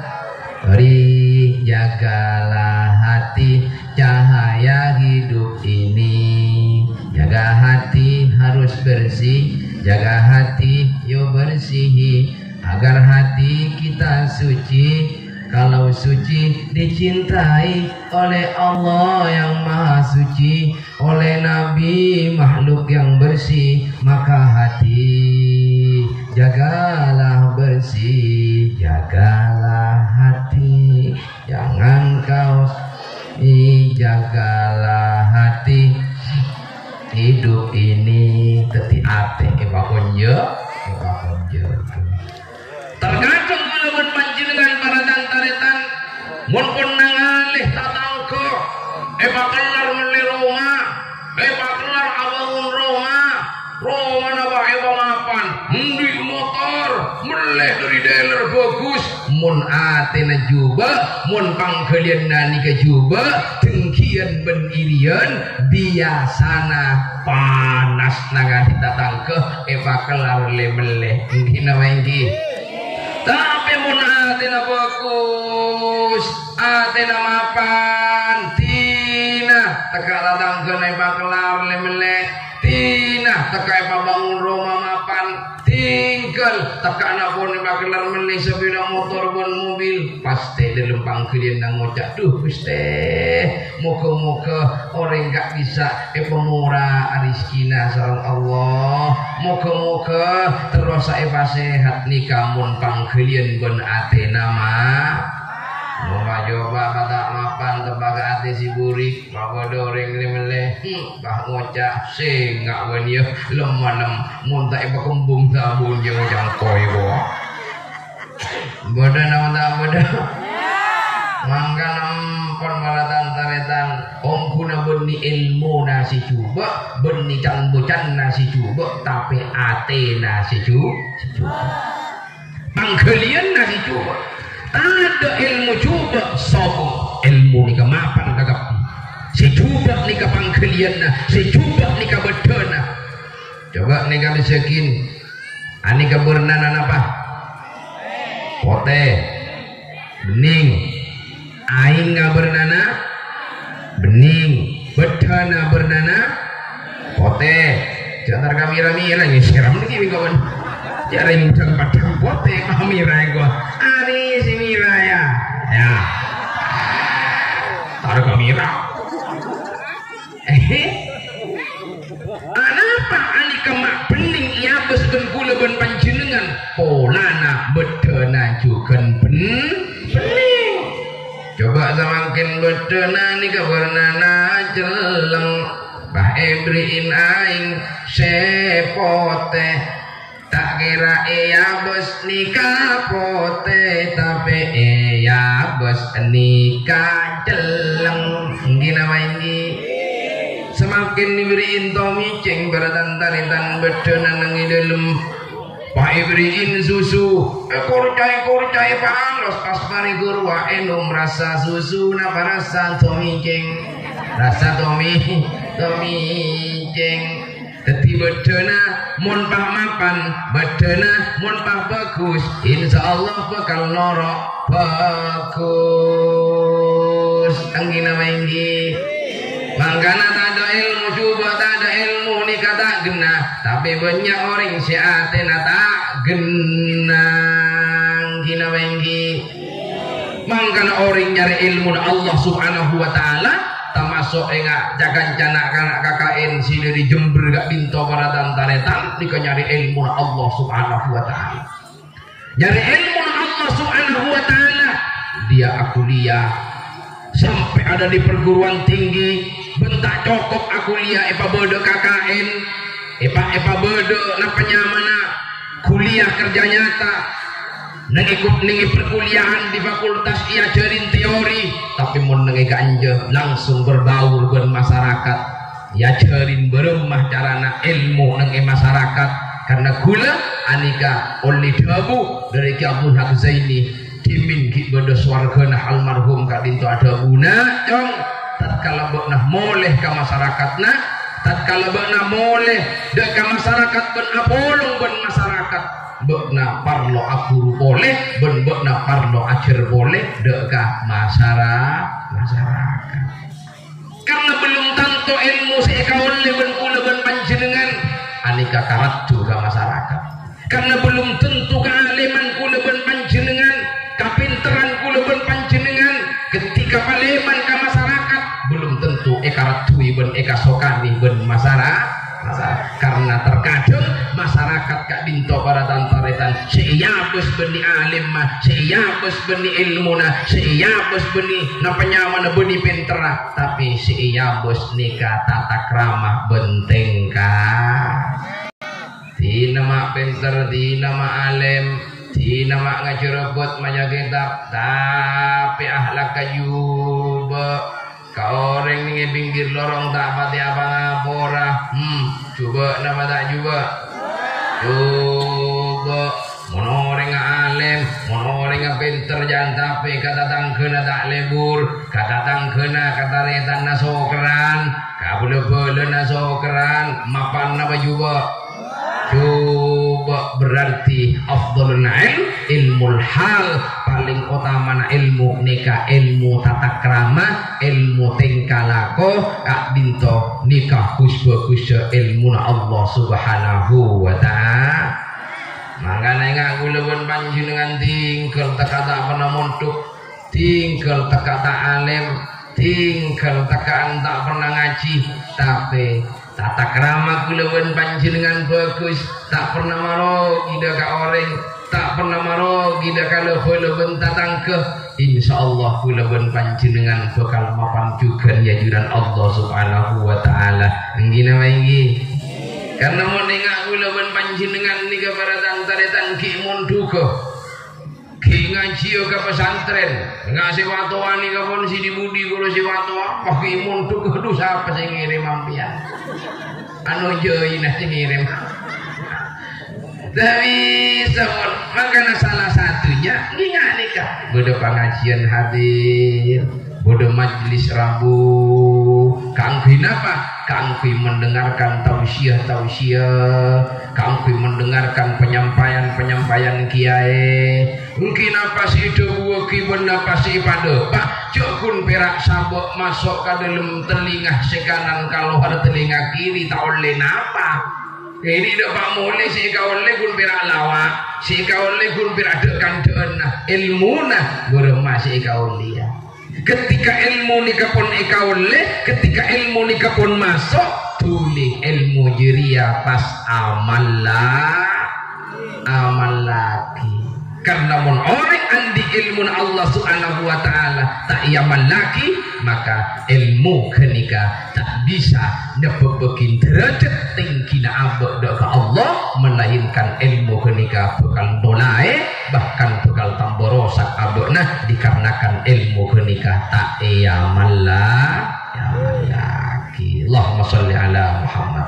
ri, jagalah hati, cahaya hidup ini. Jaga hati harus bersih, jaga hati yo bersihi. Agar hati kita suci, kalau suci dicintai oleh Allah yang Maha Suci, oleh Nabi makhluk yang bersih, maka hati jagalah bersih, jagalah hati. Jangan kau, jagalah hati. Hidup ini teti ate, epakonja, epakonja. Terkadang kaulâ bân panjhennengngan para tan-tarètan, mon pon nangalè tatangghâ, èpakellar mellè roma, èpakellar abângon roma, romana bâ' èpamapan, andi' motor, mellè dhâri dealer bhâghus, mon atèna jhubâ', mon panggaliyanna nèka jhubâ', dengkiyan bân iriyan, biyasana panas nangalè tatangghâ, èpakellar lè-mellè. Èngghi napa èngghi? Tapè mon atèna bhâghus, atèna mapan, dina tekka' tatangghâna èpakellar lè-mellè, dina tekka' èpabângon roma mapan, tinggal tekka' na' pon èpakellar mellè sapèda motor bân mobil, pastè dâlem panggaliyanna ngoca', "Dhu, Ghustè, moghâ-moghâ orèng ka'dhissa' èpamora arèzkina sareng Allah. Moghâ-moghâ terrosa èpasèhat nèka mon panggaliyan bân atèna ma-, mon ma-, jhubâ' bâ' ta' mapan teppa' ka atè sè burik, mabâdâ orèng lè-mellè, hmm, bâ' ngoca', 'Sènga' bâ'na yâ, lem-malem, mon ta' èpakembung sabun jhâ' ngoca' engko' yâ, ko'." Bâdâ napa ta' bâdâ? Mangkana ampon para tan-tarètan, ongghuna bânnè èlmona sè jhubâ', bânnè can-bâcanna sè jhubâ', tapè atèna sè jhu-, sè jhubâ'. Panggaliyanna sè jhubâ'. Tadâ' èlmo jhubâ' sobung, èlmo nèka mapan kakabbhi. Sè jhubâ' nèka panggaliyanna, sè jhubâ' nèka bâddhâna. Coba nèka bâsaghin. Anèka bârnana napa? Potè. Bhenning. Aèngnga bârnana bhenning. Bâddhâna bârnana potè. Jhâ' entar kamèra-mèra, ngèsèr nèka, kawan. Jhâ' rèng dhâng-paddhâng potè, kamèra èngko'. Arè sè mèra, yâ. Yâ. Tar kamèra. Èhè. Anapa anèka ma' bhenning èabâs bân kaulâ bân panjhennengngan? Polana bâddhâna jhughân bhen-, bhenning. Coba samangkèn bâddhâna nèka bârnana celleng, bâ èbherri'in aèng sè potè. Ta' kèra èabâs nèka potè, tapè èabâs nèka celleng. Èngghi napa èngghi? Samangkèn èbherri'in tomècèng, para tan-tarètan, bâddhâna neng è dâlem. Bâ èbherri'in susu. Èkorca-èkorca èpalos, pas marè ghâruwa ènom rassa susu. Napa rassa tomècèng? Rassa tomè-, tomècèng. Dhâddhi bâddhâna mon pas mapan, bâddhâna mon pas bhâghus, insyaallah bhâkal noro' bhâghus. Èngghi napa èngghi? Mangkana tadâ' èlmo jhubâ', tadâ' èlmo nèka ta' ghenna, tapè bânnya' orèng sè atèna ta' ghenna. Èngghi napa èngghi? Mangkana orèng nyarè èlmona Allah Subhanahu wa Ta'ala, tamaso' ènga' ca-kancana kana' K K N sè dâri Jember ka'dinto para tan-tarètan, nèka nyarè èlmona Allah Subhanahu wa Ta'ala. Nyarè èlmona Allah Subhanahu wa Ta'ala, dia akuliah sampè' adâ' di perguruan tinggi, bân ta' cokop akuliah èpabâdâ K K N, èpa-, èpabâdâ napa nyamana kuliah kerja nyata. Neng è ku-, neng è perkuliahan di fakultas èajhârin teori, tapè mon neng è kanja langsung berbaur bân masyarakat. Èajhârin bârâmma carana èlmo neng è masyarakat. Karna ghulâ anèka ollè dhâbu dâri Kè Abdul Haq Zaini, dhimèn ghi' bâdâ sowarghâna almarhum ka'dinto adhâbu, "Na', Cong, tatkala bâ'na molè ka masyarakat, Na', tatkala bâ'na molè dâ' ka masyarakat bân apolong bân masyarakat, bâ'na parlo aghuru polè bân bâ'na parlo ajhâr polè dâ' ka masyara-, masyarakat." Karna belum tanto èlmo sè èkaollè bân kaulâ bân panjhennengngan anèka karaddhu ka masyarakat. Karna belum tentu kaaleman kaulâ bân panjhennengngan, kapènterran kaulâ bân panjhennengngan, ketika palèman ka masarakat, belum tentu èkaraddhuwi bân èkasokani bân masara-, masarakat. Karna terkadang masarakat ka'dinto para tan-tarètan, sè èabâs bânnè alimma, sè èabâs bânnè èlmona, sè èabâs bânnè napa nyamana bânnè pènterra, tapè sè èabâs nèka tata krama bân tèngka. Dina ma' pènter, dina ma' alèm, dina ma' ngajhâr abât maca kètab, tapè ahlakka jhubâ'. Ka orèng neng è pinggir lorong ta' patè apa-ngapora. Hmm, jhubâ' napa ta' jhubâ'? Jhubâ'. Mon orèngnga alèm, mon orèngnga pènter, jhân tapè ka tatangghâna ta' lebur, ka tatangghâna, ka tarètanna sokèrran, ka bhâlâ-bhâlâna sokèrran, mapan napa jhubâ'? Jhubâ'. Berarti afdhalul ilm, ilmul hal, palèng otamana èlmo nèka èlmo tata krama, èlmo tèngka lako, ka'dinto nèka ghus-bhâghus èlmona Allah Subhanahu wa Ta'ala. Mangkana ènga' kaulâ bân panjhennengngan tèngghâl tèka ta' pernah mondhuk. Tèngghâl tèka ta' alèm, tèngghâl tèka ta' pernah ngajhi, tapè tata krama kaulâ bân panjhennengngan bhâghus, ta' pernah marogi dâ' ka orèng, ta' pernah marogi dâ' ka la-bhâlâ bân tatangghâ. Insyaallah kaulâ bân panjhennengngan bhâkal mapan jhughân è ajhunan Allah Subhanahu wa Ta'ala. Èngghi napa èngghi? Karna mon ènga' kaulâ bân panjhennengngan nèka para tan-tarètan ghi' mondhughâ. Ghi' ngajhiyâ ka pesantren, nga' sè watowa nèka pon sè di-budi ghuru sè watowa, wah, ghi' mondhuk, adu, sapa sè ngèrèm sampèyan? Anu, jâina sè ngèrèm. Tapi, sampon, mangkana salah satunya, nènga' nèka. Bâdâ pangajiân hadir. Bâdâ majlis rabu. Kaangghuy napa? Kaangghuy mendengarkan tausiah-tausiah, kaangghuy mendengarkan penyampaian-penyampaian kiyaè. Èngghi napa sè èdhâbuwâghi bân napa sè èpadâpa', jhâ' ghun pèra' sabâ' maso' ka dâlem talinga sè kanan, kalowar talinga kiri, ta' ollè napa. Kènè' dâpa' molè sè èkaollè ghun pèra' lawa', sè èkaollè ghun pèra' dâ'-kandhâ'ânna, èlmona bârâmma sè èkaollèya. Ketika èlmo nèka pon èkaollè, ketika èlmo nèka pon maso', dhuli èlmo jârèya pas amalla-, amallaghi. Karna mon orèng andi' èlmona Allah Subhanahu wa Ta'ala ta' èamallaghi, maka èlmo ghânèka ta' bisa nyebbhâbbhâghi dârâjhât tèngghina abâ' dâ' ka Allah, malaènkan èlmo ghânèka bhâkal nolaè, bahkan bhâkal tambâ rosak abâ'na dikarenakan èlmo ghânèka ta' èamalla-, èamallaghi. Allahumma shalli ala Muhammad.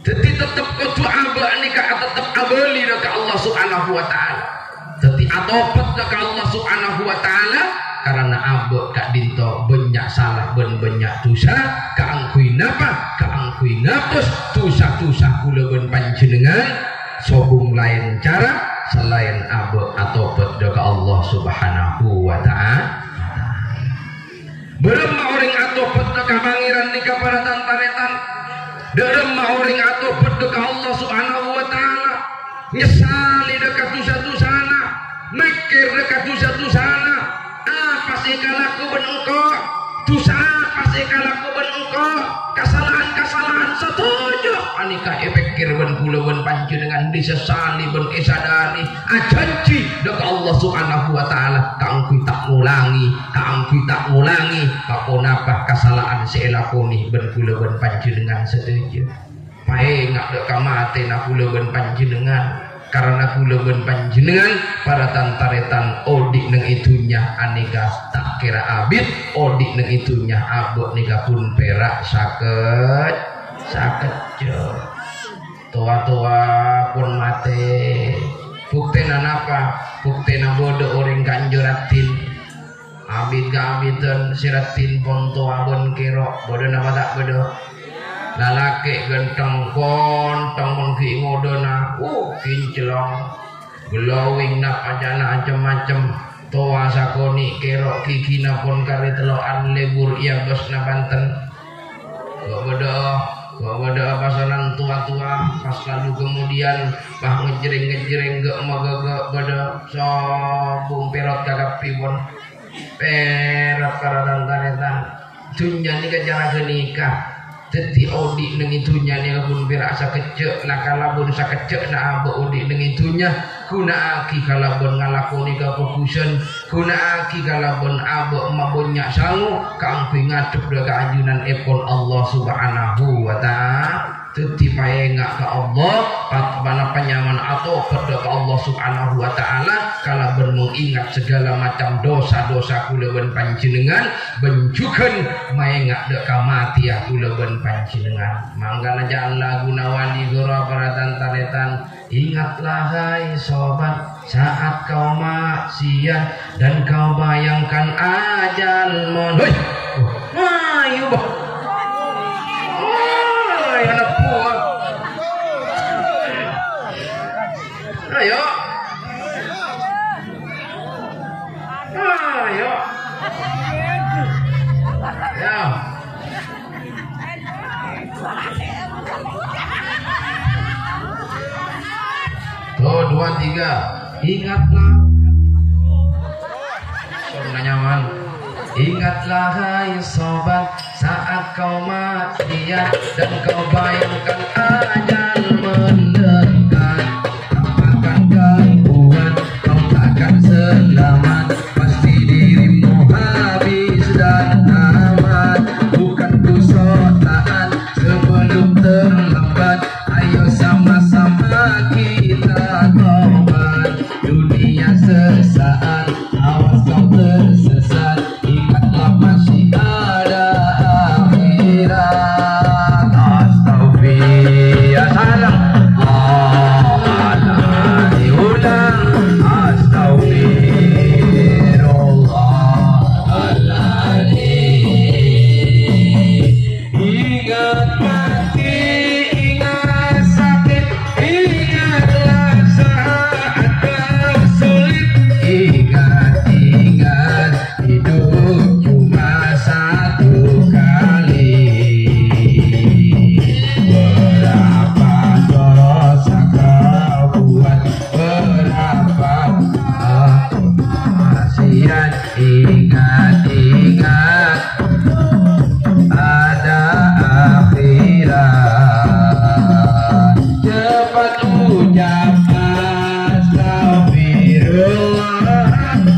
Dhâddhi, tettep kodhu abâ' nèka atettep abâli dâ' ka Allah Subhanahu wa Ta'ala. Dhâddhi, atobhât dâ' ka Allah Subhanahu wa Ta'ala, karana abâ' ka'dinto bânnya' sala bân bânnya' dhusa. Kaangghuy napa? Kaangghuy ngapos dhusa-dhusa kaulâ bân panjhennengngan. Sobung laèn cara, salaèn abâ' atobhât dâ' ka Allah Subhanahu wa Ta'ala. Bârâmma orèng atobhât dâ' ka Pangèran nèka para tan-tarètan? Bârâmma orèng atobhât dâ' ka Allah Subhanahu wa Ta'ala? Nyessalè dâ' ka dhusa-dhusana, mèkkèr dâ' ka dhusa-dhusana. Apa sè èkalako bân engko'? Dhusa apa sè èkalako bân engko'? Kasala'an-kasala'an sadhâjâ anèka èpèkkèr bân kaulâ bân panjhennengngan, èsessalè bân èsadhâri, ajhânjhi dâ' ka Allah Subhanahu wa Ta'ala kaangghuy ta' ngolangè, kaangghuy ta' ngolangè pa-ponapa kasala'an sè èlakonè bân kaulâ bân panjhennengngan sadhâjâ. Paènga' dâ' ka matèna kaulâ bân panjhennengngan, karana kaulâ bân panjhennengngan para tan-tarètan odi' neng è dhunnya anèka ta' kèra abit, odi' neng è dhunnya abâ' nèka pon pèra' sakè-, sakejjhâ'. Towa-towa pon matè. Buktèna napa? Buktèna bâdâ orèng kanjâ raddhin. Abit-kaabitan sè raddhin pon towa bân kèro', bâdâ napa ta' bâdâ? Lalakè' ghântheng, konthong mon ghi' ngodâna, uh, kinclong. Glowing napa ca'na cem-macem. Towa sakonè', kèro' ghighina pon karè tello'an, lebur è abâsna bhânten. Kok bâdâ? Bâdâ pasanan towa-towa, pas lalu kemudian, pas ngejreng-ngejreng, gâ'-magâgâ', bâdâ sobung pèrot kakabbhi pon. Pèrot para tan-tarètan. Dhunnya nèka cara ghânèka. Dhâddhi odi' neng è dhunnya nèka pon pèra' sakejjhâ', la kalabân sakejjhâ'na abâ' odi' neng è dhunnya, ghuna'aghi kalabân ngalakonè kabhâghusân, ghuna'aghi kalabân abâ' mabânnya' sango kaangghuy ngadhep dâ' ka ajunan èpon Allah Subhanahu wa Ta'ala. Dhâddhi paènga' ka Allah, pat-, pana-, panyamana atobât dâ' ka Allah Subhanahu wa Ta'ala, kalabân mengingat segala macam dosa-dosa kaulâ bân panjhennengngan, bân jhughân maènga' dâ' ka matèya kaulâ bân panjhennengngan. Mangkana jhâ' laguna wali ghuru para tan-tarètan, ingatlah hai sobat, saat kau maksiat dan kau bayangkan ajal men-, hei! Ayo, bah. Ayo, anak buah. Ayo. Ayo. Ya. Tuh, dua, tiga. Ingatlah. Sudah nyaman. Ingatlah, hai sobat, saat kau maksiat dan kau bayangkan ajal mendekat. Apakan kau buat, kau takkan selamat. Pasti dirimu habis dan amat. Bukan ku sok taat sebelum terlambat. Ayo sama-sama kita tobat. Dunia sesaat, awas kau tersesat. Ingatlah masih ada akhirat. Astagfirullah. Salah. Astagfirullah. Ingat mati, ingat sakit, ingatlah saat kau sulit. Ingat, ingat, hidup cuma satu kali. Berapa dosa kau buat, berapa maksiat. Ingat, ingat, ada akhirat. Cepat ucap astagfirullah.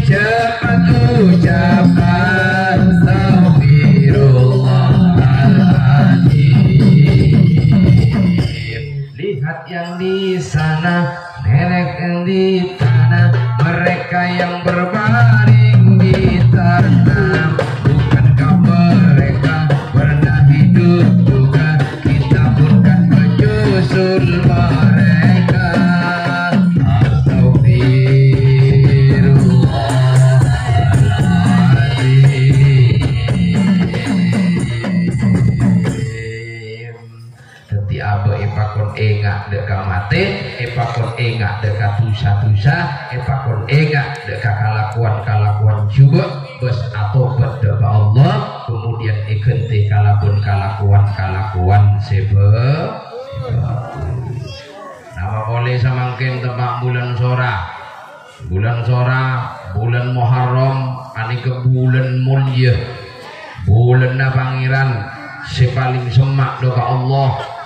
Cepat ucap astagfirullahaladzim. Lihat yang di sana, nenek yang di tanah, mereka yang berbaring di tanah. Bukankah mereka pernah hidup juga? Kita pun kan menyusul mereka. Astagfirullahaladzim. Dhâddhi abâ' èpakon enga' dâ' ka matè, èpakon enga' dâ' ka dhusa-dhusa, èpakon enga' dâ' ka kalakowan-kalakowan jhughân, bâs atobât dâ' ka Allah, kemudian èghântè kalabân kalakowan-kalakowan sè bhâ-, sè bhâghus. Napa polè samangkèn teppa' bulân Sora? Bulân Sora, bulân Muharram, panèka bulân molja, bulânna Pangèran sè palèng semma' dâ' ka Allah.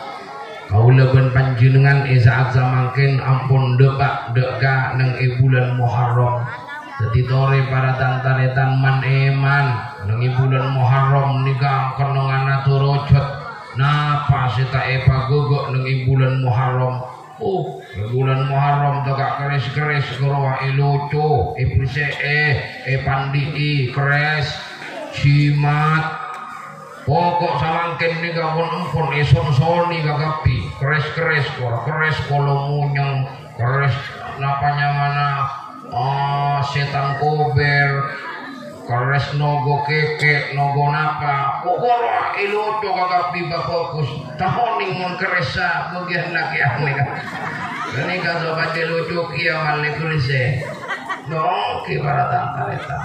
Kaulâ bân panjhennengngan è sa'at samangkèn ampon dâpa' dâ' ka neng è bulân Muharram. Dhâddhi torè para tan-tarètan man-èman neng è bulân Muharram nèka kennengnganna torojhât. Napa sè ta' èpaghâghâ' neng è bulân Muharram? Oh, bulân Muharram tèka' kerrès-kerrès, korowa èloco, èbersè'è, èpandi'i, kerrès, jimat. Pokok samangkèn nèka pon-empon èsonsoni kakabbhi. Kerrès-kerrès, kor-, kerrès kolo monyèng, kerrès napa nyamana, ah, sètan kobèr. Kerrès nogo kèkè', nogo napa, pokokna èloco kakabbhi bhâghus. Tahonèng mon kerressa bâgiyân lakè'an nèka. Ghânèka sopajâ loco kèya mallè kerressa. Oke, para tan-taretan.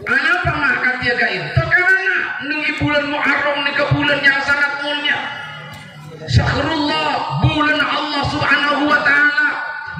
Anapa ma' kadhiya ka'dinto? Karana neng è bulân Muharram nèka bulân yang sangat mulia. Syahrullah, bulân Allah Subhanahu wa Ta'ala.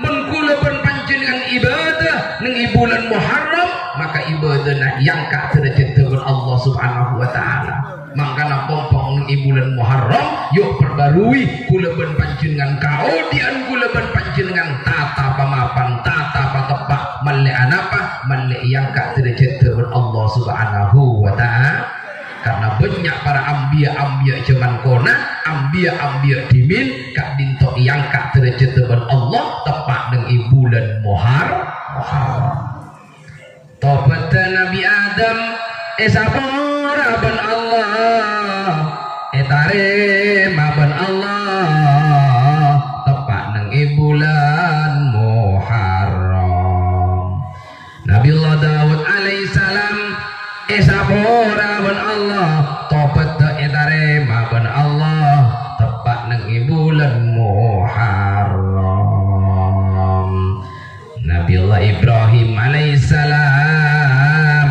Mon kaulâ bân panjhennengngan ibadah neng è bulân Muharram, maka ibadahna èangka' dârâjhâddhâ bân Allah Subhanahu wa Ta'ala. Mangkana pompong neng è bulân Muharram, yu' parbarui kaulâ bân panjhennengngan, kaodi'ân kaulâ bân panjhennengngan, tata pamapan, tata pateppa', mellè anapa? Mellè èangka' dârâjhâddhâ bân Allah Subhanahu wa Ta'ala. Karena bânnya' para anbiya-anbiya jhâman kona, anbiya-anbiya dhimèn, ka'dinto èangka' dârâjhâddhâ bân Allah, teppa' neng è bulân Muhar-, Muharram. Tobâddhâ Nabbhi Adam èsapora bân Allah, ètarèma bân Allah, teppa' neng è bulân Muharram. Nabbiyullah Daud alaihissalam èsapora bân Allah, tobâddhâ ètarèma bân Allah, teppa' neng è bulân Muharram. Nabbiyullah Ibrahim alaihissalam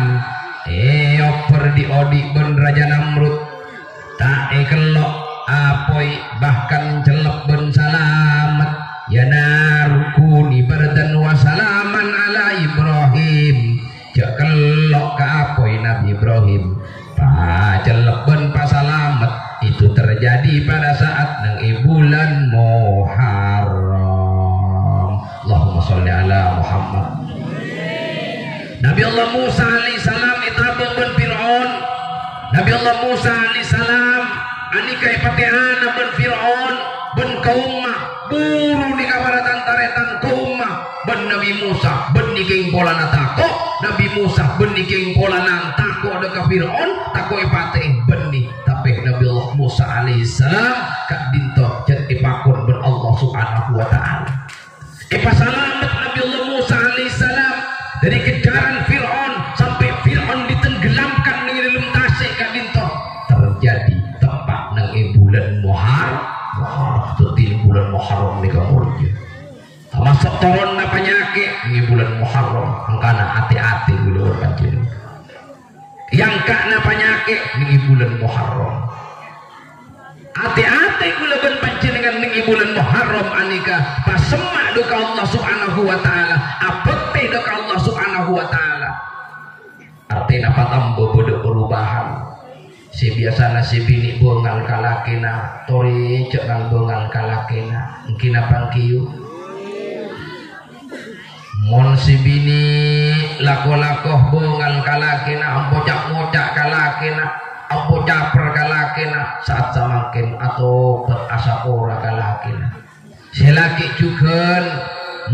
èobbhâr dhi'-odhi' bân Raja Namrud. Ta' èkello' apoy, bahkan cellep bân salamet. "Ya naru kuni bardan wa salaman ala Ibrahim." Jhâ' kello' ka apoy Nabbhi Ibrahim. Pacellep bân pasalamet. Itu terjadi pada saat neng è bulân Muharram. Allahumma sholli ala Muhammad. Nabbiyullah Musa alaihissalam ètabâng bân Fir'aun. Nabbiyullah Musa alaihissalam anèka èpatè'ana bân Fir'aun bân kaumma. Buru nèka para tan-taretan kaumma bân Nabbhi Musa, bânnè kèng polana tako'. Nabbhi Musa bânnè kèng polana tako' dâ' ka Fir'aun, tako' èpatè'è bânnè. Tapè Nabbiyullah Musa alaihissalam ka'dinto jhât èpakon bân Allah Subhanahu wa Ta'ala. Èpasalamet Nabbiyullah Musa alaihissalam dâri kejaran Fir'aun, sampè' Fir'aun ditenggelamkan neng è dâlem tasè' ka'dinto. Terjadi teppa' neng è bulân Muhar-, Muharram. Dhâddhi bulân Muharram nèka molja. Tamaso' toronna panyakè' neng è bulân Muharram. Mangkana atè-atè kaulâ bân panjhennengngan. Èangka'na panyakè' neng è bulân Muharram. Atè-atè kaulâ bân panjhennengngan neng è bulân Muharram anèka pasemma' dâ' ka Allah Subhanahu wa Ta'ala, abhâktè dâ' ka Allah Subhanahu wa Ta'ala. Artèna patamba bâdâ perubahan. Sè biyasana sè binè' bângal ka lakèna, torè jhâ' ngal-bângal ka lakèna. Ènggi napa ènggi, yu? Mon sè binè' lako-lako bângal ka lakèna, ampo ca'-ngoca' ka lakèna, ampo caper ka lakèna, saat samangkèn atobhât asapora ka lakèna. Sè lakè' jhughân,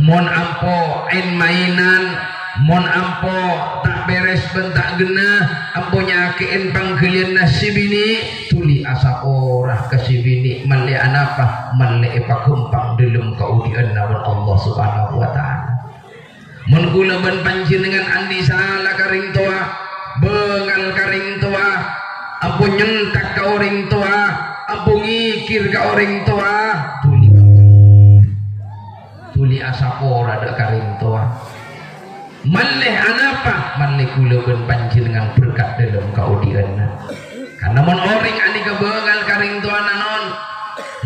mon ampo en-maènan, mon ampo ta' bherres bân ta' ghenna, ampo nyakè'è pangghâliyânna sè binè', dhuli asapora ka sè binè', mellè anapa? Mellè èpaghâmpang dâlem kaodi'ânna bân Allah Subhanahu wa Ta'ala. Mon kaulâ bân panjhennengngan andi' sala ka rèng towa, bângal ka rèng towa, ampo nyentak ka orèng towa, ampo ngèkèr ka orèng towa, dhuli, dhuli asapora dâ' ka rèng towa. Mellè anapa? Mellè kaulâ bân panjhennengngan berkat dâlem kaodi'ânna. Karna mon orèng anèka bângal ka rèng towana, non,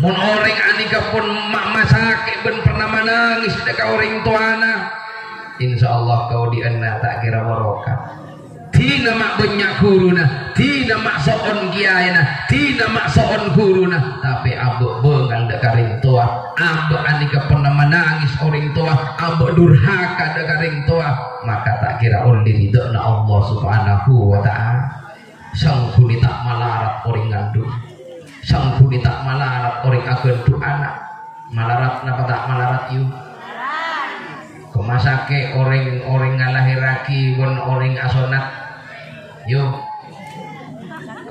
mon orèng anèka pon ma'-, masakè' bân pernah manangès dâ' ka orèng towana, insyaallah kaodi'ânna ta' kèra barokah. Dina ma' bânnya' ghuruna, dina ma' so'on kèyaèna, dina ma' so'on ghuruna, tapè abâ' bângal dâ' ka rèng towa, abâ' anèka pernah manangès orèng towa, abâ' durhaka dâ' ka rèng towa, maka ta' kèra ollè ridhâna Allah Subhanahu wa Ta'ala. Sangghuna ta' malarat orèng ngandung. Sangghuna ta' malarat orèng aghândhu' ana'. Malarat napa ta' malarat, yu? Koma sakè' orèng, orèng ngalahèrraghi bân orèng asonnat, yu?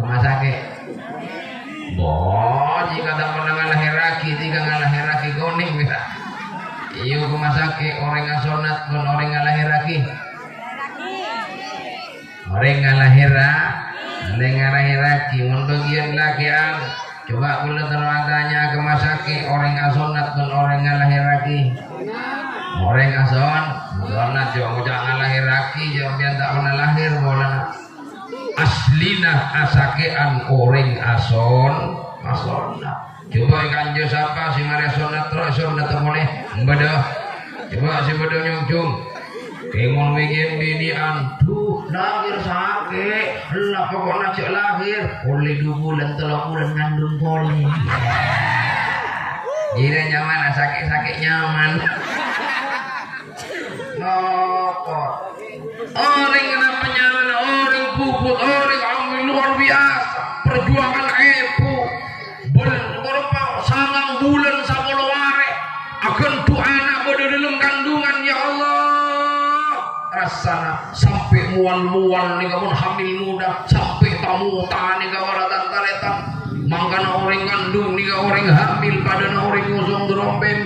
Koma sakè'. Bon, jika ta' pernah ngalahèrraghi, tika ngalahèrraghi konèng, ya. Yu, koma sakè' orèng asonnat bân orèng ngalahèrraghi. Orèng ngalahèra-, orèng ngalahèrraghi, mon bâgiyân lakè'an, coba kaulâ terro atanya ka masakè', orèng asonnat bân orèng ngalahèrraghi. Orèng ason, asonna jhâ' ngoca' ngalahèrraghi, jhâ' sampèyan ta' pernah lahir polana. Aslina asakè'an orèng ason, asonna. Coba è kanca sapa sè marè asonna terro, asonna ta' molè? Bâdâ. Coba sè bâdâ nyonjhung. Kèmon wèngèn binè'an, "Dhu, lahir sakè'." "Ella, poko'na jhâ' lahir." Ollè du bulân, tello bulân ngandung polè. Ghiring nyaman, ah, sakè'-sakè' nyaman. Napa? Orèng napa nyamana? Orèng bubut, orèng hamil luar biasa. Perjuangan èbhu. Bel-, berapa? Sangang bulân sapolo arè. Aghândhu ana' bâdâ dâlem kandungan, ya Allah. Rassana sampè' mowal-mowal nèka mon hamil muda, sampè' ta-mota nèka para tan-tarètan. Mangkana orèng ngandung nèka orèng hamil padâna orèng ngosong dârombèn.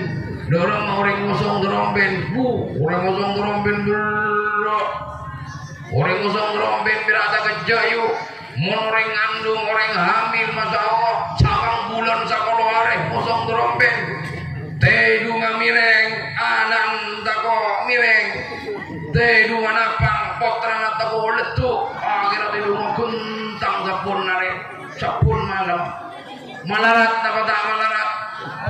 Dâremma orèng ngosong dârombèn. Bu, orèng ngosong dârombèn bârâ'. Orèng ngosong dârombèn bârâ' ta' kejjhâ', yu. Mon orèng ngandung, orèng hamil, masya Allah, sangang bulân sapolo arè ngosong dârombèn. Tèdungnga mèrèng, ana'na tako' mèrèng. Tèdungnga napang, pottrana tako' leddhu'. Akhèrra tèdungnga ghântang sabbhân arè, sabbhân malem. Malarat napa ta' malarat?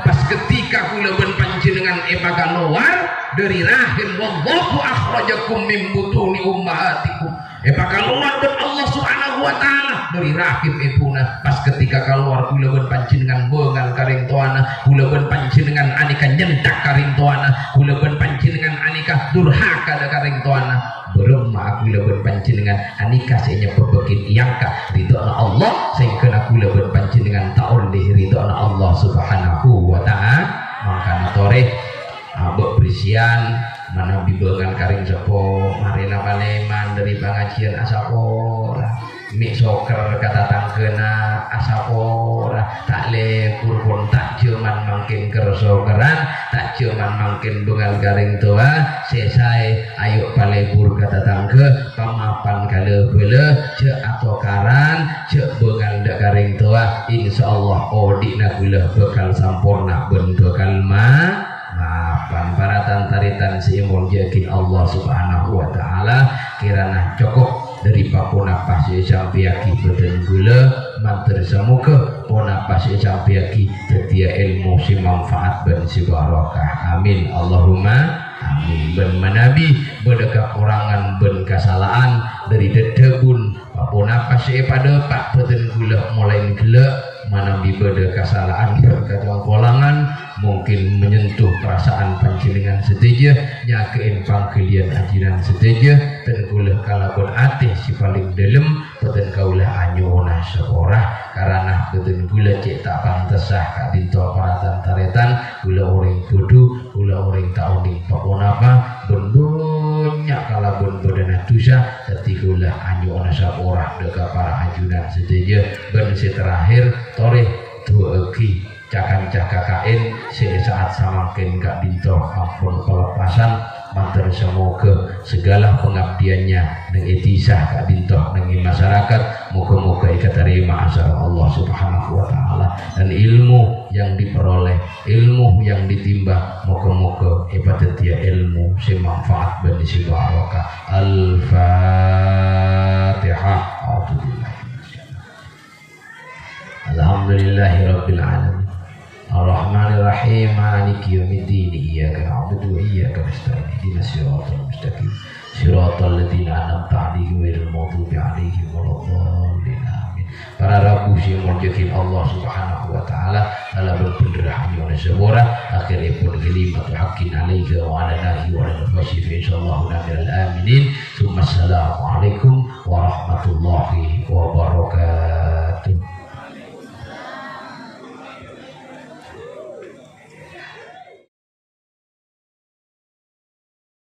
Pas ketika kaulâ bân panjhennengngan èpakalowar dâri rahim, "Wallahu akhrajakum min butuni ummahatikum." Èpakalowar bân Allah Subhanahu wa Ta'ala dâri rahim èbhuna. Pas ketika kalowar, kaulâ bân panjhennengngan bângal ka rèng towana, kaulâ bân panjhennengngan anèka nyenthak ka rèng towana, kaulâ bân panjhennengngan anèka durhaka ka rèng towana. Bârâmma'a kaulâ bân panjhennengngan anèka sè nyebbhâbbhâghi èyangka' ridhâna Allah, sèngghâna kaulâ bân panjhennengngan ta' ollè ridhâna Allah Subhanahu wa Ta'ala. Mangkana torè, abâ' bersihan, manabi bângal ka rèng seppo, marèna palèman dâri pangajiân asapora. Mè' sokkor ka tatangghâna asapora, ta' lebur pon ta' jhâman mangkèn kèr-sokkoran, ta' jhâman mangkèn bângal ka rèng towa, sè saè ayo palebur ka tatangghâ, pamapan ka la-bhâlâ, jhâ' atokaran, jhâ' bângal dâ' ka rèng towa. Insyaallah odi'na kaulâ bhâkal samporna bân bhâkal ma-, mapan. Para tan-tarètan sè èmoljâ'aghi Allah Subhanahu wa Ta'ala, kèrana cokop dâri pa-ponapa sè èsampèyaghi bhâdhân kaulâ, mator samoghâ ponapa sè èsampèyaghi dhâddhiyâ èlmo sè manfaat bân sè barokah. Amin. Allahumma amin. Bân manabi bâdâ kakorangan bân kasala'an dâri dhâdhâbun, pa-ponapa sè èpadâpa' bhâdhân kaulâ molaè ghellâ', manabi bâdâ kasala'an bân kacongkolangan, mungkin menyentuh perasaan panjhennengngan sadhâjâ, nyakè'è pangghâliyân ajunan sadhâjâ, bân kaulâ kalabân atè sè palèng dhâlem, bhâdhân kaulâ anyo'ona sapora, karana bhâdhân kaulâ cè' ta' pantessa ka'dinto para tan-tarètan, kaulâ orèng bhudhu, kaulâ orèng ta' onèng pa-ponapa, bân bânnya' kalabân bâdâna dhusa, dhâddhi kaulâ anyo'ona sapora dâ' ka para ajunan sadhâjâ, bân sè terakhir, torè du'aaghi ca-kanca K K N sè è sa'at samangkèn ka'dinto ampon pelepasan, mator samoghâ segala pengabdiyannya neng è dhisa ka'dinto neng è masyarakat, moghâ-moghâ èkatarèma asal Allah Subhanahu wa Ta'ala. Dan ilmu yang diperoleh, ilmu yang ditimba, moghâ-moghâ èpadhâddhiyâ ilmu sè manfaat bân sè barokah. Al-Fatihah. A'udzubillahi minasyaitonir rajim. Alhamdulillahirabbil alamin. Arrahmanirrahim. Maliki yaumiddin. Iyyaka na'budu wa iyyaka nasta'in. Ihdinas siratal mustaqim. Siratal ladzina an'amta 'alaihim ghairil maghdubi 'alaihim waladdallin. Amin. Para rabu sè èmoljâ'aghi Allah Subhanahu wa Ta'ala, kalabân bhendher anyo'ona sapora, akhèrèpon kalimatul haqqi 'alaina wa 'ala nahi wa 'ala nafsi fa insyaallahu minal aminin. Tsumma assalamualaikum warahmatullahi wabarakatuh.